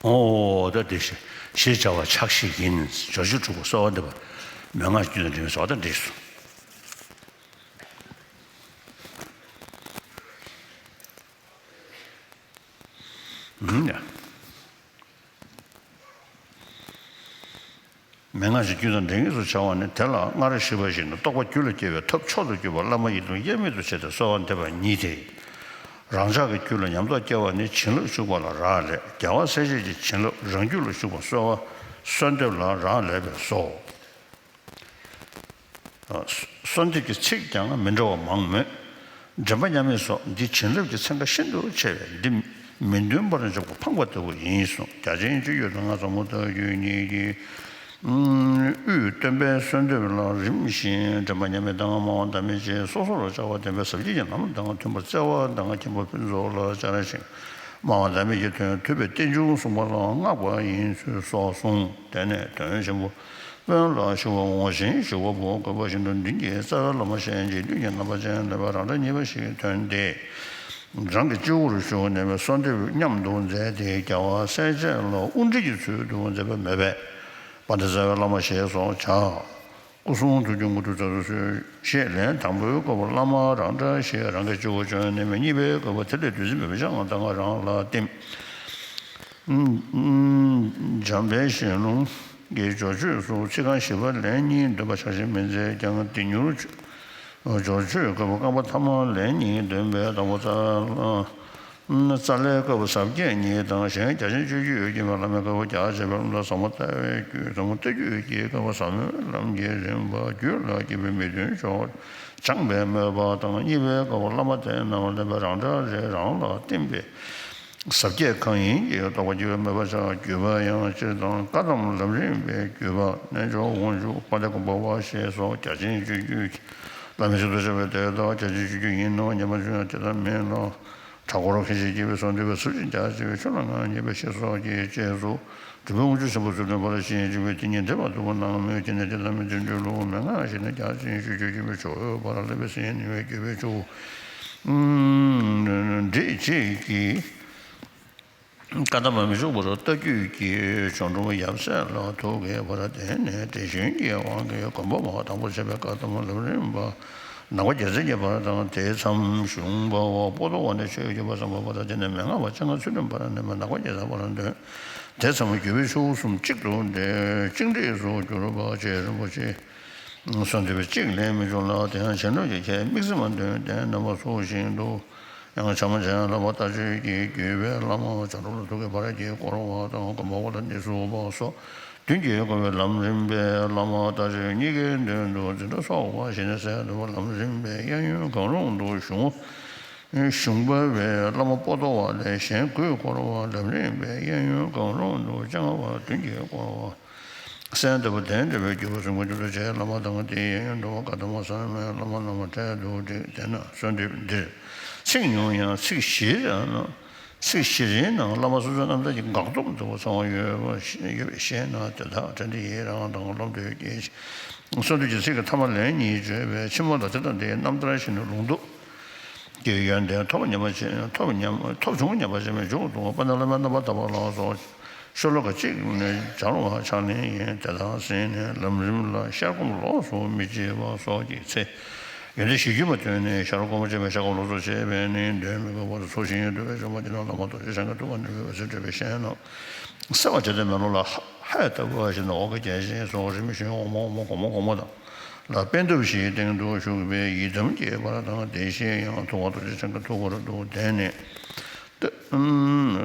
ཨོ་ད་འདི་ཞེས་ཞེས་བྱ་བ་ཕྱག་བཞེས་ཡིན། སྦྱོར་བྱེད་དྲུག་པོ་གསོལ་བ་འདེབས་པ་མན་ངག་རྒྱུད་དང་འབྲེལ་བའི་གསོལ་བ་དང་འདྲེས་སོ། ཨུམ་ཡ། མན་ངག་ཅིག་རྒྱུད་དང་འབྲེལ་ངེས་སུ་བྱ་བ་ནི། དེ་ལ་སྔར་ཞུས་པ་བཞིན་དུ་རྟོགས་པ་རྒྱུད་ལ་སྐྱེ་བའི་ཐབས་མཆོག་ཏུ་གྱུར་པ་བླ་མ་ཡི་དམ་དབྱེར་མེད་དུ་བྱས་ཏེ་གསོལ་བ་འདེབས་པ་ཉིད་དེ། རང་ཅག་གི་རྒྱུད་ལ་ཉམས་རྟོགས་སྐྱེ་བ་ནི་བྱིན་རླབས་ཞུགས་པ་ལ་རག་ལས། རྒྱལ་བ་སྲས་བཅས་ཀྱི་བྱིན་རླབས་རང་རྒྱུད་ལ་ཞུགས་པ་གསོལ་བ་གསོལ་འདེབས་ལ་རག་ལས་པས་སོ། གསོལ་འདེབས་ཀྱི་ཚིག་ཀྱང་མི་འདྲ་བ་མང་མོད། འདྲེན་པ་མཉམ་མེད་སོགས་འདི་བྱིན་རླབས་ཀྱི་ཚན་ཁ་ཤིན་ཏུ་ཆེ་བས་འདི་མི་འདོན་པར་འཇོག་པ་ཕངས་པ་ལྟ་བུ་ཡིན་གསུངས། རྒྱ་ཆེན་སྤྱོད་བརྒྱུད་དུ་ང་ཚོ་མུ་སྟེགས་བརྒྱུད་གཉིས་ཀྱི་ དབུས་སྟོན་པའི་གསོལ་འདེབས་ལ་རིམ་བཞིན་དྲན་པ་མཉམ་མེད་དང་སྨྲ་བ་ཟླ་མེད་བཅས་སོ་སོར་བྱ་བ་བསྟན་པའི་ཟབ་རྒྱས་ཀྱི་ལམ་དང་མཐུན་པར་བརྩེ་བ་དང་མཁྱེན་པ་ཕུན་ཚོགས་ལ་སྦྱར་ཞིང་། སྨྲ་བ་ཟླ་མེད་ཀྱི་དོན་ཐུབ་པའི་རྟེན་འབྱུང་གསུངས་པ་ལ་བསྔགས་པ་ཡིན་ཚུལ་སོགས་གསུངས། དེ་ནས་དོན་ཆེན་པོ་སྨོན་ལ་ཞུགས་པ་ངོ་ཤེས་ཞུགས་པ་པོ་བཀོད་པ་བཞིན་དུ་མདུན་གྱི་རྩ་བའི་བླ་མ་གཞན་གྱི་ལུས་ཀྱི་རྣམ་པ་ཅན་ལ་རང་འདྲ་གཉིས་པ་ཞིག་ཐོན་ཏེ། རང་གི་སྤྱི་བོར་བཞུགས་ནས་གསོལ་འདེབས་མཉམ་དུ་མཛད་དེ་རྒྱལ་བ་སྲས་བཅས་ལ་དབུ་འབྱེད་ཀྱི་ཚུལ་དུ་མཛད་པ་མེད་པས། དཔལ་ལྡན་རྩ་བའི་བླ་མ་ཞེས་སོགས་བྱ། སྐུ་གསུང་ཐུགས་ཀྱི་དངོས་གྲུབ་རྩ་བ་སོལ་ཞེས་ལན་དང་པོའི་སྐབས་བླ་མ་རང་འདྲ་ཞེས་རང་གི་སྤྱི་བོར་བྱོན་ནས་གཉིས་པའི་སྐབས་དེ་ལས་བདུད་རྩི་མེད་པའི་ཕྱག་དང་རང་ལ་བསྟིམ། འཇམ་དཔལ་ཞལ་ལུང་གི་སྦྱོར་ཆོས་སུ་ཚིག་རྐང་བཞི་པ་ལན་གཉིས་འདོན་པ་ཕྱག་ཆེན་མི་མཛད་ཀྱང་དེ་མྱུར་སྦྱོར་ཆོས་སྐབས་རྐང་པ་ཐ་མ་ལན་གཉིས་འདོན་པའི་དང་པོ་རྩ་ལ། རྩ་ལས་སྐབས་ཟབ་རྒྱས་གཉིས་དང་གཞན་རྒྱ་ཆེན་སྤྱོད་བརྒྱུད་ཀྱི་བླ་མའི་སྐབས་རྒྱ་ཆེ་བའི་ལམ་ལ་ཟབ་མོ་ལྟ་བའི་རྒྱུད་ཟབ་མོ་ལྟ་བརྒྱུད་ཀྱི་སྐབས་ཟབ་མོའི་ལམ་གྱི་རིམ་པ་རྒྱུད་ལ་སྐྱེས་བུའི་མི་མཐུན་ཕྱོགས་སྦྱངས་པའི་སྨོན་པ་དང་གཉིས་པའི་སྐབས་བླ་མ་དེ་རྣམས་ལ་རང་འདྲ་རེ་རང་ལ་བསྟིམ་པའི་ཟབ་རྒྱས་གང་ཡིན་གྱི་རྟོགས་པ་སྐྱེ་བའི་སྨོན་པ་ཕྱག་བརྒྱུད་པ་ཡང་སྤྱིར་བཏང་བཀའ་གདམས་ལམ་རིམ་པའི་བརྒྱུད་པ་རྣལ་འབྱོར་དབང་ཕྱུག་དཔལ་ལྡན་མགོན་པོ་བ་ཞེས་སོགས་རྒྱ་ཆེན་སྤྱོད་བརྒྱུད་ཀྱི་བླ་མའི་ཚིག་ཏུ་བྱ་བའི་དེ་དག་རྒྱ་ཆེན་སྤྱོད་བརྒྱུད་ཡིན་ནོ་སྙམ་པ་བྱུང་ཡང་དེ་ལྟར་མིན་ལ། གྲྭ་སྐོར་མཁན་ཆེན་སྐྱེས་བུ་གསོལ་འདེབས་པའི་ཚུལ་བཞིན་རྒྱ་ཆེ་བའི་ཆོས་ལ་ངག་ཉན་པའི་ཞེས་སོགས་ཀྱི་རྗེས་སུ་གྲུབ་པའི་དབང་ཕྱུག་ཆེན་པོ་ཚུལ་ཁྲིམས་ཕོ་བྲང་ཞེས་བྱ་བའི་དེ་ཉིད་འདྲེན་པར་འདུག་པ་ནང་མོས་ཀྱི་ནི་དེ་ལྟར་མི་འདྲེན་འདྲེན་ལུགས་མན་ངག་བཞི་ནི་རྒྱ་ཆེན་སྤྱོད་བརྒྱུད་ཆེན་པོའི་ཇོ་བོའི་བར་སླེབས་པའི་སེམས་ཉེ་བའི་རྒྱུད་པའི་ཆུ་འདྲེས་བཅས་ཀྱི། བཀའ་གདམས་མི་འཇུག་པར་ལྟ་བརྒྱུད་ཀྱི་སྦྱོར་དྲུག་ཡབ་སྲས་ལ་ཐུགས་ཀྱི་བར་བརྟེན་ནས་དེ་བཞིན་གྱི་དབང་གིས་མགོན་པོ་མ་དང་པོར་བྱས་པའི་བཀའ་གདམས་ལམ་རིམ་པ་ནང་པ་རྒྱལ་མཚན་གྱི་བར་དང་དེའི་མཚམས་གཞུང་པ་བ་པོ་ཏོ་བ་ནས་ཆོས་བརྒྱུད་པ་བསམ་པ་བར་དེ་ནས་མན་ངག་པ་སྤྱན་སྔ་ཚུལ་ཁྲིམས་བར་ནས་མ་ནང་པ་རྒྱལ་མཚན་བར་འདོན། དེ་མཚམས་བརྒྱུད་པའི་ཆུ་བོ་གསུམ་གཅིག་ཏུ་འདྲེས་གཅིག་འདྲེས་སུ་གྱུར་པ་བཅས་རིན་པོ་ཆེ། གསོལ་འདེབས་གཅིག་ལས་མི་འབྱུང་ལ། དེ་ཡང་བྱིན་རླབས་ཀྱི་ཁྱད་དམིགས་བརྩེ་མ་འདོན་ཏེ་རྣམ་པ་ཚུལ་བཞིན་དུ། ཡང་བྱམས་ཆེན་བསླབ་པ་ལྟ་སྤྱོད་ཀྱི་བརྒྱུད་པའི་བླ་མ་བྱང་ཆུབ་ལ་ཐུགས་ཀྱི་བར་གྱིས་བསྐོར་བ་དང་མགོན་པོ་ལ་གནས་ཚུལ་བ་སོགས་མདུན་གྱིས་བསྐོར་བའི་ལམ་རིམ་པའི་བླ་མ་ལྟ་སྤྱོད་གཉིས་ཀའི་མདུན་དུ་འཛིན་གྲྭ་སོགས་པ་ཞིག་ནས་གསལ་དུ་ལམ་རིམ་པའི་གཡས་གཡོན་གང་རུང་དུ་གཞུང་གཞུང་པ་བའི་བླ་མ་པོ་ཏོ་བ་ལས་གཞན་དགུས་བསྐོར་བ་ལམ་རིམ་པའི་གཡས་གཡོན་གང་རུང་དུ་སྤྱན་སྔ་བ་མདུན་གྱིས་བསྐོར་བ། གསལ་ལྟ་བུ་གདན་འདྲ་བའི་བརྒྱུད་པ་གསུམ་གྱི་མདུན་དུ་བྱས། བླ་མ་དང་དེའི་གཡས་གཡོན་དུ་བཀའ་གདམས་ཟབ་མོའི་བླ་མ་རྣམས་གྲལ་དུ་བསྒྲིགས། དེས་ན་གསོལ་འདེབས་འདིར་ཚིག་ཉུང་ཡང་ཚིག་བཞིར་ཚིག་བཞིར་ནང་བླ་མ་སོ་སོའི་རྣམ་ཐར་གྱི་འགག་སྟོབས་འདུ་བ་ཚང་བ་ཡོད་པ་ཡོད་པས་ཤེས་ན་དེ་དག་བྲན་ཏི་ཡི་རང་དང་བློ་འདོད་ཀྱི་གསོལ་འདེབས་ཀྱི་ཚིག་གི་ཐ་མ་ལན་གཉིས་བརྗོད་པའི་ཕྱི་མ་ལ་དེ་དང་དེའི་རྣམ་ཐར་ཞིག་ནི་ལུང་དུ། ཀྱི་ཡོན་ཏན་ཐོབ་སྙམ་པ་བྱེད། ཐོབ་སྙམ་ཐོབ་བྱུང་སྙམ་པ་བྱེད་པའི་མཇུག་ཏུ་དཔལ་ལྡན་བླ་མའི་རྣམ་པར་ཐར་པ་ལ་སོགས་ཤོ་ལོ་ཀ་གཅིག་ནས་སྦྱར་བ་ཕྱག་ལེན་ཡིན། དེ་དག་ཟིན་ནས་ལམ་རིམ་ལ་ཤར་སྒོམ་ལོགས་སུ་མི་བྱེད་པ་སོགས་ཀྱི་ཚེ། ཡོན་ཏན་གཞི་རྒྱུད་མ་ཐོན་ནས་ཤར་སྒོམ་བྱེད་པའི་ཤར་སྒོམ་ལོགས་སུ་བྱེད་པས་ནི་འདོན་མི་དགོས་པར་ཚུལ་བཞིན་དུ་བའི་བཅོམ་པ་ཉིད་དང་བླ་མ་རྡོ་རྗེ་འཆང་གི་ཐུགས་ཀ་ནས་འོད་ཟེར་འཕྲོས་པའི་ཞལ་རྣམས་གསལ་བ་ཇི་ལྟར་མེ་ལོང་ལ་ཧ་ལྟ་བུ་བཞིན་དུ་འོད་ཀྱི་རྒྱལ་མཚན་སོགས་རིམ་བཞིན་འོག་མ་འོག་མ་གོང་མ་གོང་མ་དང་། ལ་པད་འདབ་བཞིའི་སྟེང་དུ་བཞུགས་པའི་ཡི་དམ་གྱི་བར་དང་། དེ་བཞིན་ཡང་ཐུབ་དབང་རྡོ་རྗེ་འཆང་གི་ཐུགས་ཀར་དུ་བསྟན་ནས། ལྟ་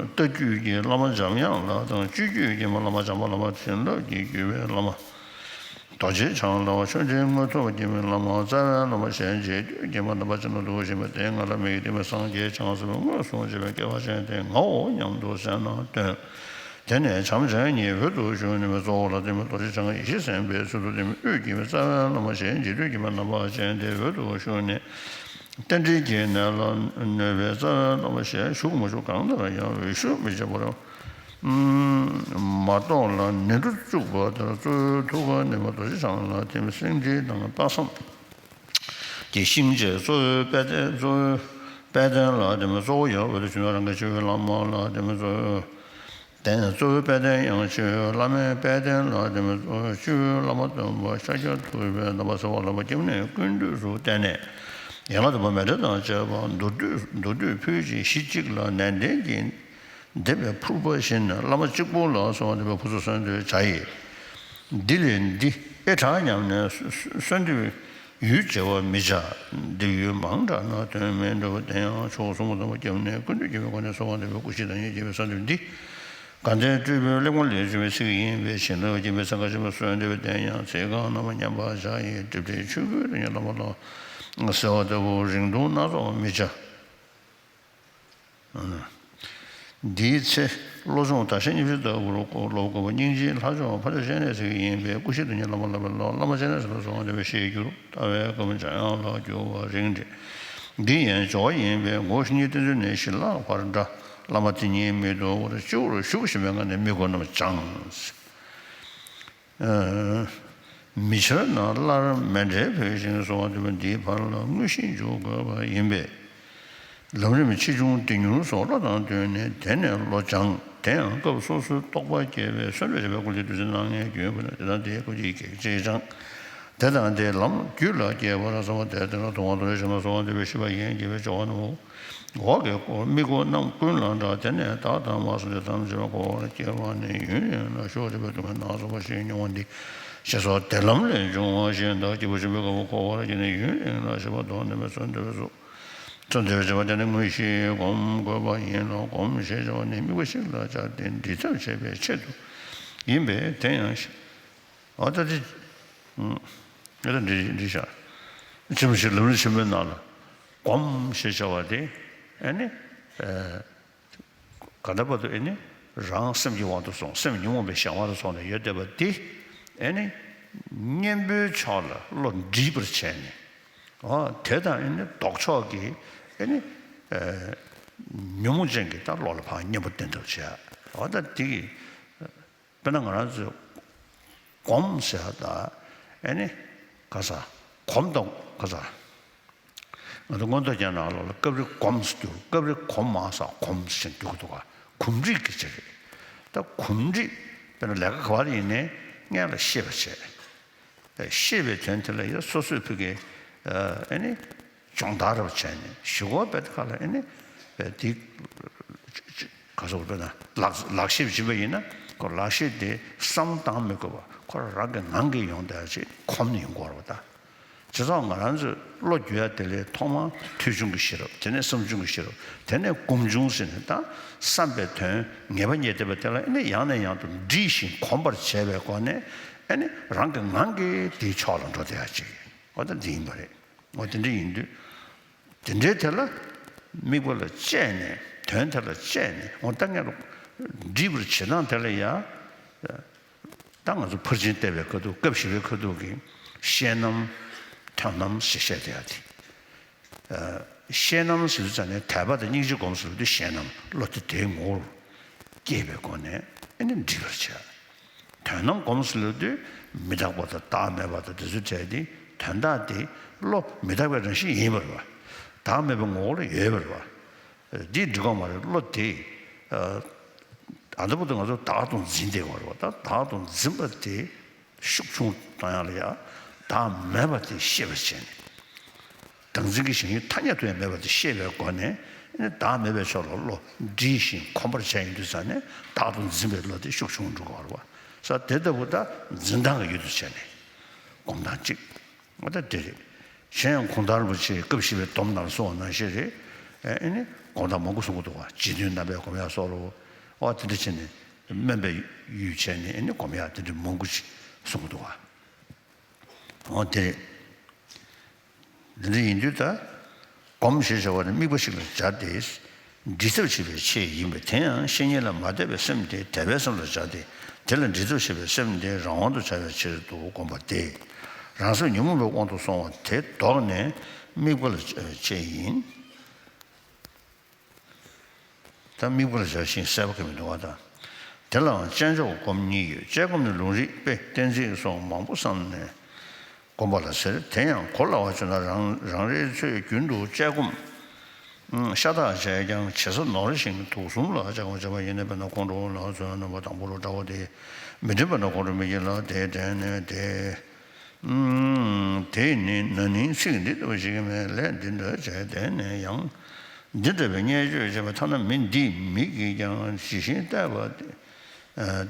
ལྟ་བརྒྱུད་ཀྱི་བླ་མ་འཇམ་དབྱངས་ལ་དང་། སྤྱོད་བརྒྱུད་ཀྱི་བླ་མ་བྱམས་པ་བླ་མ་བྱིན་རླབས་ཀྱི་བརྒྱུད་པའི་བླ་མ་རྡོ་རྗེ་འཆང་ལ། མཆོག་སྦྱིན་དངོས་ཐོབ་ཀྱི་བླ་མ་རྩ་བའི་བླ་མ་གཞན་རྗེས་ཟློས་ཀྱི་བླ་མ་རྣམ་པ་ཅན་ལ་འདུ་བཞིན་པ་དེ་ང་ལ་མི་ཡི་དེ་མི་སངས་རྒྱས་བྱང་སེམས་དངོས་སུ་འབྱེད་པའི་སྐལ་བ་ཅན་དེ་ངའོ་སྙམ་དུ་སེམས་ནང་བཏོན། དེ་ནས་བྱམས་ཆེན་ཉིད་འོད་དུ་ཞུ་ནས་གཙོ་བོ་ལ་བརྟེན་པའི་རྡོ་རྗེ་འཆང་ཡེ་ཤེས་སེམས་དཔའི་ཚུལ་དུ་བསྟན་པའི་དབུས་ཀྱི་རྩ་བའི་བླ་མ་གཞན་རྗེས་ཟློས་ཀྱི་རྣམ་པ་ཅན་དེ་འོད་དུ་ཞུ་ནས་རྟེན་འབྲེལ་གྱི་གནད་ལ་གནོད་པའི་རྩ་བའི་བླ་མ་གཞན་ཞུགས་མ་ཞུགས་གང་ལྟར་ཡང་འོད་ཞུ་མི་བྱེད་པར་མ་གཏོགས་ལ་ནི་འགྲོ་བཅུག་པ་ལྟར་གཙོ་བོའི་ཐུགས་ཀར་གནས་པའི་རྡོ་རྗེ་འཆང་ལ་བརྟེན་པའི་སེང་ཁྲི་དང་དཔག་བསམ་གྱི་ཤིང་བཅས་གཙོ་བོའི་དཔལ་ལྡན་གཙོ་བོའི་དཔལ་ལྡན་ལ་བརྟེན་པའི་གཙོ་བོ་ཡང་འོད་དུ་ཞུ་ནས་རང་གི་སྤྱི་བོའི་བླ་མ་ལ་བརྟེན་པའི་གཙོ་བོའི་གཙོ་བོའི་དཔལ་ལྡན་ཡང་སྤྱི་བོའི་བླ་མའི་དཔལ་ལྡན་ལ་བརྟེན་པའི་གཙོ་བོའི་སྤྱི་བོའི་བླ་མ་སྟོན་པ་ཤཱཀྱ་ཐུབ་པའི་བསྟན་པ་ཟབ་པ་ལ་སྐྱབས་གནས་ཀུན་འདུས་སུ་བསྟན་ནས། ཡན་ལག་བདུན་པ་མཎྜལ་དང་བཅས་པ་མདོར་བསྡུས་མདོར་བསྡུས་ཕུལ་ཞིང་གཞི་གཅིག་ལ་ནན་ཏན་གྱིས་འདེབས་པའི་ཕུར་པ་བཞིན་བླ་མ་གཅིག་པུ་ལ་གསོལ་བ་འདེབས་པའི་ཕུར་ཚུགས་གསོལ་འདེབས་བྱ་ཡི། འདི་ལས་འདི་ཨེ་དྲག་སྙམ་ནས་གསོལ་འདེབས་ཡུལ་བརྗེ་བར་མི་བྱ། འདི་ཡུལ་མང་དྲགས་ན་དོན་མི་འགྲུབ། དེ་ཡང་མཆོག་གསུམ་པོ་དང་སྐྱབས་གནས་ཀུན་འདུས་སྐྱེ་བའི་སྒོ་ནས་གསོལ་བ་འདེབས་པའི་སྐུ་བཞི་དང་ཉེར་བརྒྱད་པའི་གསོལ་འདེབས་འདི། དགའ་ལྡན་སྤྲུལ་པའི་གླེགས་བམ་ལས་བྱུང་བའི་ཚིག་ཡིན་པས་བྱིན་རླབས་ཀྱི་མི་ཚང་ཁ་ཆེན་པོ་གསོལ་འདེབས་པའི་རྟེན་ཡང་ཚིག་རྐང་རྣམ་པ་མཉམ་པར་བཞག་ཡི། སྒྲིབ་བྲལ་ཆོས་སྐུའི་རིན་ཆེན་བླ་མ་ལ་གསོལ་བ་འདེབས་པ་རིང་ཐུང་སྣ་ཚོགས་མི་བྱ། འདིའི་ཚེ་ བློ་སྦྱོང་དག་ཤེས་སྙིང་རྗེ་ལྟ་བུར་བསླབ་དགོས་པ། སྙིང་རྗེའི་ལྷ་མཆོག་ཕ་ཇོ་སྤྱན་རས་གཟིགས་ཡིན་པས། སྐུ་བཞི་སྟོང་གཉིས་བླ་མ་བསླབ་པའི་བློ། བླ་མ་སྤྱན་རས་གཟིགས་ལ་གསོལ་བ་འདེབས་པའི་ཤེས་རྒྱུད། ལྟ་བའི་བཀའ་འབུམ་འཇམ་དབྱངས་ལ་བསྒྱུར་བ་རིང་འབྲི། འདི་ཡན་སྦྱོར་བ་ཡིན་པས། སྒོ་བཞི་ཉིད་བསྟན་ཚུལ་ནས་བཞི་ལྷག་བར་འདྲ། བླ་མ་དེ་ཉིད་མི་ཐུབ་བར། སྤྱི་བོར་བཞུགས་བཞིན་པའི་ངང་ནས་དམིགས་སྐོར་རྣམས་སྦྱངས། མི་འཆར་ན་སླར་མཎྜལ་ཕུལ་ཞིང་གསོལ་བ་འདེབས་པ་འདིའི་བར་ལ་དངོས་གཞི་འཇུག་དགོས་པ་ཡིན་པས། ལམ་རིམ་ཆེ་ཆུང་བསྡུས་མྱུར་སོགས་བློ་དང་བསྟུན་ནས་དེ་ནས་བློ་སྦྱངས། དེ་ཡང་སྐབས་སོ་སོའི་རྟོགས་པ་སྐྱེ་བའི་གསོལ་འདེབས་བྱེད་པའི་སྐུ་ལུས་བདུད་རྩི་སྣ་ལྔའི་རྒྱུན་ཕུལ་ནས། དེ་དང་དེའི་སྐུ་ལུས་གེགས་བྱེད་སྦྱངས། དེ་དང་དེའི་ལམ་རྒྱུད་ལ་སྐྱེས་པ་ལ་གསོལ་བ་འདེབས། དེ་ལ་ཐུབ་དབང་རྡོ་རྗེ་འཆང་ལ་གསོལ་བ་འདེབས་པའི་ཤེས་པ་ཡན་གྱི་བའི་སྦྱོར་བ་རྣམས། འོག་གི་སྐོར་དམིགས་སྐོར་རྣམས་ཀུན་ལ་འདྲ། དེ་ནས་བདག་དང་མ་སོང་སྟེ་ཐམས་ཅད་འཁོར་བར་སྐྱེ་བ་ནི། ཡུན་རིང་ལ་ཞོག་འདྲེས་པའི་སྡུག་བསྔལ་སྣ་ཚོགས་པ་ཞིག་མྱོང་བ་འདི། ཞེས་སོགས་དེ་ལམ་ལས་བྱུང་བ་བཞིན་བདག་སྐྱེ་བ་ཆེན་པོའི་དགའ་བ་འཁོར་བར་སྐྱེས་ནས་ཡུན་རིང་ལ་ཞེས་པ་མདོར་ན་མི་གསོན་འདེབས་སོ། གསོལ་འདེབས་བྱེད་པ་དེ་ནི་དངོས་གཞིའི་སྒོམ་དགོས་པ་ཡིན་ནོ། སྒོམ་ཞེས་བྱ་བ་ནི་དམིགས་པ་ཞིག་ལ་སྦྱར་ཏེ་འབྲི་ཐབས་བྱེད་པའི་ཆེད་དུ་ཡིན་པས། དེ་ཡང་ཨ་ད་དེ་ཨ་ད་འདི་འདི་བྱ། ཆེན་པོ་ཞིག་ལམ་རིམ་ཆེན་པོའི་ནང་ལ་སྒོམ་ཞེས་བྱ་བ་དེ་ཨ་ནི་ཨ་ག་འདྲ་བར་དུ་ཨ་ནི་རང་སེམས་ཀྱི་དབང་དུ་སོང་། སེམས་ཉོན་མོངས་པའི་གཞན་དབང་དུ་སོང་ནས་ཡོད་བསྡད་པ་དེ་ཨ་ནི་གཉེན་པོའི་ཕྱོགས་ལ་བློ་འདྲིས་པར་བྱས་ནས། ཨ་དེ་དང་ཨ་ནི་ལྡོག་ཕྱོགས་ཀྱི་ཨ་ནི་ཨ་ཉོན་མོངས་ཅན་གྱི་ད་བློ་ལ་ཕར་གཉེན་པོ་བསྟེན་ཐབས་བྱས། ཨ་ད་དེ་གི་དཔེར་ན་ང་རང་ཚོས་སྒོམ་ཟེར་ཡ་ད་ཨ་ནི་ག་ས་གོམ་དང་ག་ས་ང་ཚོ་མངོན་རྟོགས་རྒྱན་ནང་ལོགས་ལ་སྐབས་རེ་སྒོམ་ཟེར་དུས། སྐབས་རེ་གོམ་མ་ཟེར་གོམ་ཟེར་འདུག་གི་འདུག་ག་གོམས་འདྲིས་ཀྱི་ཆེད་རེད། ད་གོམས་འདྲིས་དཔེར་ན་ལས་ཀ་ག་བ་ཡིན་ནའི་སྔོན་ལ་ཤེས་པ་བྱས། ཤེས་པའི་དོན་དེ་ལ་ཡང་སོ་སོའི་ཕ་གི་ཨ་ནི་སྦྱོང་བརྡར་རེ་བྱས་ནས་གཞུག་གུ་དཔེ་དེ་ཁ་ལ་ཨ་ནི་དེ་ག་སོགས་དཔེར་ན་ལག་ལག་ཤེས་སྦྱིན་པ་ཡིན་ན་ཁོ་ལག་ཤེས་དེ་བསམ་བློ་བཏང་མི་དགོས་པ་ཁོ་རང་གི་ངང་གིས་ཡོང་བསྡད་ཅིག་གོམས་ནས་ཡོང་དགོས་རེད་པ། ད་བྱས་ཙང་ང་རང་ཚོས་བློ་བསྒྱུར་ཡ་དེ་ལས་ཐོག་མར་ཐོས་བྱུང་གི་ཤེས་རབ། དེ་ནས་བསམ་བྱུང་གི་ཤེས་རབ། དེ་ནས་སྒོམ་བྱུང་ཟེར་ནས་ད་བསམ་པའི་དོན་ངེས་པ་རྙེད་བསྡད་པ་དེ་ལ་ཨ་ནི་ཡང་ནས་ཡང་དུ་འདྲིས་ཤིང་གོམས་པར་བྱས་པའི་སྒོ་ནས་ཨ་ནི་རང་གི་ངང་གིས་དེའི་ཕྱོགས་ལ་འགྲོ་བསྡད་ཡ་ཅིག་འོ་ད་འདི་ཡིན་པ་རེད། འོ་དེ་འདྲ་ཡིན་དུས། དེ་འདྲའི་དེ་ལ་དམིགས་པ་ལ་དཔྱད་ནས། དོན་དེ་ལ་དཔྱད་ནས། འོ་ད་ངས་འདྲིས་པར་བྱེད་སྟངས་དེ་ལ་ཡ། ད་ང་ཚོ་ཕར་ཕྱིན་བལྟས་པའི་ཁ་ཐུག་སྐབས་བཞི་པའི་ཁ་ཐུག་གི་ཤེས་རྣམ་དོན་རྣམ་ཞེས་བཤད་བསྡད་ཡ་དེ། ཤེས་རྣམ་ཟེར་དུས་ཙམ་ནས་དད་པ་དང་སྙིང་རྗེ་སྒོམ་ཟེར་དུས་ཤེས་རྣམ་བློ་དེ་དེའི་ངོ་བོར་སྐྱེས་པའི་སྒོ་ནས་ཨ་ནི་འདྲིས་པར་བྱ། དོན་རྣམ་སྒོམ་ཟེར་དུས་མི་རྟག་པ་དང་བདག་མེད་པ་དང་དེ་ཚོའི་གྲས་དེ། དོན་དག་དེ་བློ་མི་རྟག་པའི་རང་བཞིན་ཡིན་པ་རེད་པ། བདག་མེད་པའི་ངོ་བོ་ལ་ཡོད་པ་རེད་པ། འདིས་འགྲིག་གི་མ་རེད། བློ་དེ་ཨ་ད་བར་དུ་ང་ཚོ་བདག་ཏུ་འཛིན་བསྡད་པ་རེད་པ། ད་བདག་ཏུ་འཛིན་པ་དེ་ཤུགས་ཆུང་བཏང་ཡག་ལ་ཡ་བདག་མེད་པ་དེ་ཤེས་པར་བྱས་ནས། བདག་འཛིན་གྱི་ཞེན་ཡུལ་ཐ་སྙད་དུ་ཡང་མེད་པ་དེ་ཤེས་པའི་སྒོ་ནས་ཨ་ནི་བདག་མེད་པའི་ཕྱོགས་ལ་བློ་འདྲིས་ཤིང་གོམས་པར་བྱས་ཡོང་དུས་ཙམ་ནས་བདག་ཏུ་འཛིན་པའི་བློ་དེ་ཤུགས་ཆུང་འགྲོ་གི་རེད་པ། ས་དེ་ལྟ་བུ་ད་འཛིན་སྟངས་ཀྱི་ཡུལ་དུ་བྱས་ནས་སྒོམ་སྟངས་གཅིག་འོ་ད་དེ་རེད། གཞན་ཡང་གུང་ཐང་རིན་པོ་ཆེས་སྐབས་བཞི་པའི་སྡོམ་ནང་གསུངས་པ་ནང་བཞིན་རེད། ཨ་ནི་སྒོམ་སྟངས་མང་པོ་གསུང་གི་འདུག་པ། རྗེ་བཙུན་རྣམ་པས་སྒོམ་ཡག་སོགས་ལ། འོ་དེ་འདྲ་བྱས་ནས་སྨོན་པའི་ཡུལ་བྱས་ནས་ཨ་ནི་སྒོམ་ཡག་དེ་འདྲ་མང་པོ་ཞིག་གསུང་གི་འདུག་པ། འོ་དེ་རེད། འདི་འདྲ་ཡིན་དུས་ད་སྒོམ་ཞེས་བྱ་བ་ནི་དམིགས་པ་ཞིག་ལ་སྦྱར་ཏེ། འདྲིས་ཐབས་བྱེད་པའི་ཆེད་ཡིན་པས། དེ་ཡང་བཤེས་གཉེན་ལ་མ་དད་པའི་སེམས་དེ་དད་པའི་སེམས་ལ་སྦྱར་ཏེ། དེ་ལ་འདྲིས་ཐབས་བྱེད་པའི་སེམས་དེ་རང་དབང་དུ་བྱ་བའི་ཕྱིར་དུ་བསྒོམ་པ་སྟེ། རང་སེམས་ཉོན་མོངས་པའི་དབང་དུ་སོང་བ་དེ་བཟློག་ནས་དམིགས་པ་ལ་བྱ་བའི་ཆེད་ཡིན། ད་དམིགས་པ་ལ་བྱ་ཞིང་གསལ་པོ་གང་མི་འདུག་པ་དང་། དེ་ལའང་དཔྱད་འཇོག་སྒོམ་གཉིས་ཡོད། དཔྱད་སྒོམ་ནི་ལུང་རིགས་དཔེ་གཏན་ཚིགས་སོགས་མང་པོ་བསམས་ནས་སྒོམ་པ་ལ་ཟེར། དེ་ཡང་གོ་སླ་བར་བརྗོད་ན་རང་རང་རེའི་ཚོས་རྒྱུན་དུ་དཔྱད་སྒོམ་ཤ་སྟག་བྱས་ཀྱང་ཇེ་ས་ནོར་ཞིང་དུག་གསུམ་ལ་སྦྱར་བ་བྱས་པ་ཡིན་ན། དཔེར་ན་ཁོང་ཁྲོ་ལ་སོགས་རྣམ་པ་དང་པོ་ལ་འདྲ་བ་དེ་མི་འདྲེན་པ་ན། ཁོང་ཁྲོ་མི་སྐྱེ་ལ་དེ་འདྲེན་ནས་དེ། དེས་ནི་ན་ནིང་ཚིག་འདི་ལྟ་བུ་ཞིག་གིས་མེད་ལས་འདི་འདྲ་བྱས། དེ་ནས་ཡང་འདི་འདྲ་བའི་བརྙས་བཅོས་བྱས་པ་ཐ་ན་མི་འདིས་མི་གིས་ཀྱང་ཇི་བཞིན་བལྟས་པ་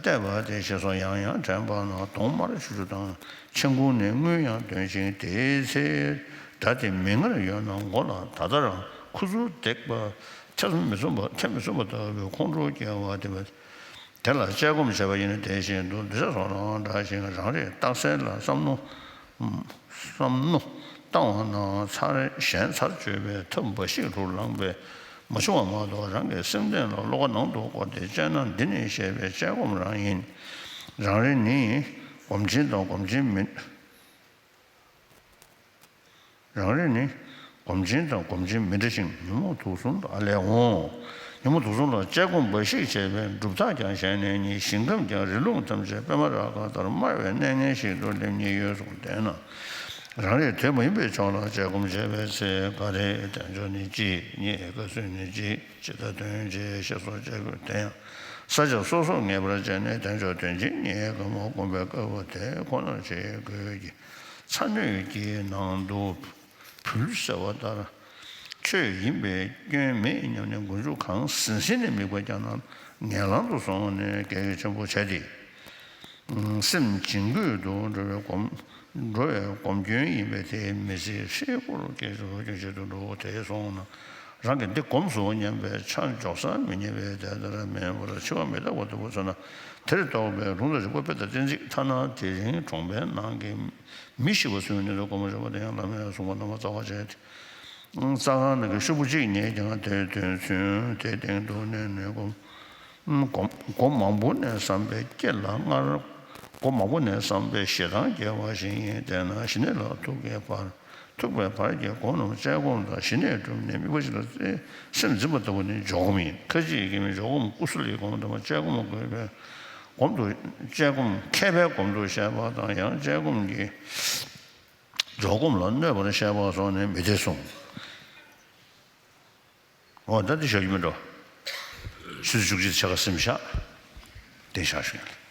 སྟེ། བལྟས་པ་སྟེ་ཞེས་སོགས་ཡང་ཡང་དྲན་པ་ན། གདོང་དམར་ཆུ་ཆུ་དང་མཆན་ཁུང་ནས་རྔུལ་ཡང་ཐོན་ཞིང་། དེའི་ཚེ་སྒྲ་དེ་མིག་སྔར་ཡོད་ན་མགོ་ལ། ད་ལྟ་རང་ཁུ་ཚུར་བརྡེག་པ་ཐེ་ཚོམ་མི་ཚོམ་པ་ཐེ་མི་ཚོམ་པ་ལྟ་བུའི་ཁོང་ཁྲོ་སྐྱེ་བ་དེ། དེ་ལ་དཔྱད་སྒོམ་བྱས་པ་ཡིན་ན། དེ་བཞིན་དུ་འདུས་བྱས་སོགས་དང་འདྲ་ཞིང་། རང་རེའི་རྟགས་གསལ་ལ་བསམ་མནོ་བསམ་མནོ་བཏང་བ་ན་ཚར་གཞན་ཚར་གཅོད་པའི་ཐབས་འབའ་ཞིག་ལྷུར་བླངས་པས། མ་བྱུང་བ་མ་གཏོགས། རང་གི་སེམས་གཏིང་ལ་བློ་ཁ་ནང་དུ་བསྐོར་ཏེ་དཔྱད་ན། འདི་ནི་བཤད་པའི་དཔྱད་སྒོམ་རང་ཡིན། རང་རེ་ནི་སྒོམ་ཆེན་དང་སྒོམ་ཆེན་མིན། རང་རེ་ནི་སྒོམ་ཆེན་དང་སྒོམ་ཆེན་མི་འདྲ་ཞིང་། ཉོན་མོངས་དུག་གསུམ་ལ་ཨ་ལས་འོང་། ཉོན་མོངས་དུག་གསུམ་ལ་དཔྱད་སྒོམ་འབའ་ཞིག་བྱས་པས། གྲུབ་མཐའ་ཀྱང་ཞལ་ནས་རྙེད། ཞིང་ཁམས་ཀྱང་རི་ལུང་ཐམས་ཅད་པདྨ་རཱ་ག་ལྟར་དམར་བའི་གནས་ངན་ཞིག་ཏུ་སླེབས་ཉེན་ཡོད་གསུངས། དེས་ན་རང་རེ་དེ་མ་ཡིན་པའི་ཕྱོགས་ལ་དཔྱད་སྒོམ་བྱས་པའི་ཚེ། འགའ་རེས་དལ་འབྱོར་ནི་གཅིག་རྙེད། དགའ་བསུ་ནི་གཅིག་ཇི་ལྟར་དོན་བྱེད་ཞེས་སོགས་དཔྱད་དགོས། དེ་ཡང་ས་ཆ་སོ་སོར་ངེས་པར་བྱས་ནས་དལ་འབྱོར་དོན་གཅིག་རྙེད། དགའ་མོ་སྒོམ་པའི་སྐབས་དེ་ཁོ་ནར་བྱེད་དགོས་ཀྱི། ཚ་སྣོད་ཀྱི་ནང་དུ་བུལ་ཟེར་བ་ལྟར། ཆོས་ཡིན་པས་སྐྱོན་མེད་སྙམ་ནས་མགོ་མཇུག་གང་ཟིན་ཟིན་ནས་དམིགས་པ་བརྒྱབ་ན་ངན་ལམ་དུ་སོང་ནས་གལ་ཆེན་པོ་བྱས་ཏེ། སེམས་བྱིང་རྒོད་དུ་འགྲོ་བའི་སྒོམ། འགྲོ་བའི་སྒོམ་སྐྱོན་ཡིན་པས། དེ་མི་ཚེ་ཧྲིལ་པོར་སྐྱེ་འགྲོ་སྐྱོན་བྱེད་དུ་འགྲོ། དེ་སོང་ན་རང་གིས་འདི་སྒོམ་སོང་སྙམ་པའི་ཆ་འཇོག་ས་མི་རྙེད་པས། དེ་ལྟར་མེད་པར་འཆི་བ་མི་རྟག་པ་ལྟ་བུ་ཚོར་ན། དེར་རྟོགས་པའི་ལུང་དང་རིགས་པ་དཔེ་དང་གཏན་ཚིགས་ཐ་ན་དེ་རིང་གྲོང་པའི་ནང་གི་མི་ཤི་བ་ཚུ་ནི་སྒོམ་རྒྱུ་བ་དེ་ཡང་བླ་མས་གསུངས་པ་རྣམ་པར་རྩ་བ་བྱས་ཏེ། རྩྭ་ཁང་ནང་གི་ཤོག་བུ་གཅིག་རྙེད་ཀྱང་དེའི་དོན་ཚུན་དེའི་སྟེང་དུ་གནས་ནས་སྒོམ། སྒོམ་སྒོམ་མང་པོ་ནས་བསམ་པའི་སྐྱེ་ལ་སྔར། སྒོམ་མང་པོ་ནས་བསམ་པའི་ཞེ་སྡང་སྐྱེ་བ་བཞིན་ཡིན། དེས་ན་ཞི་གནས་ལ་ཐུག་པའི་བར། ཐུག་པའི་བར་གྱི་སྒོམ་རྣམས་དཔྱད་སྒོམ་དང་ཞི་གནས་གྲུབ་ནས་དམིགས་པ་གཅིག་ལ་སེམས་འཛིན་པ་ལྟ་བུ་ནི་འཇོག་སྒོམ་ཡིན། ཁ་ཅིག་གིས་འཇོག་སྒོམ་ཀུ་སུ་ལི་སྒོམ་དང་དཔྱད་སྒོམ་དགོས་པས། སྒོམ་དུ་དཔྱད་སྒོམ་མཁས་པའི་སྒོམ་དུ་བཤད་པ་དང་། ཡང་དཔྱད་སྒོམ་གྱི་འཇོག་སྒོམ་ལ་གནོད་པར་བཤད་པ་སོགས་ནི་མི་བདེ་གསུངས། འོ་ད་འདི་བཞག་རྒྱུ་མིན་འགྲོ། ཆུ་ཚོད་བཅུ་གཅིག་ཕྱེད་ཀ་ཟིན་བཞག་དེ་བཞག་ཞུ་ཡ།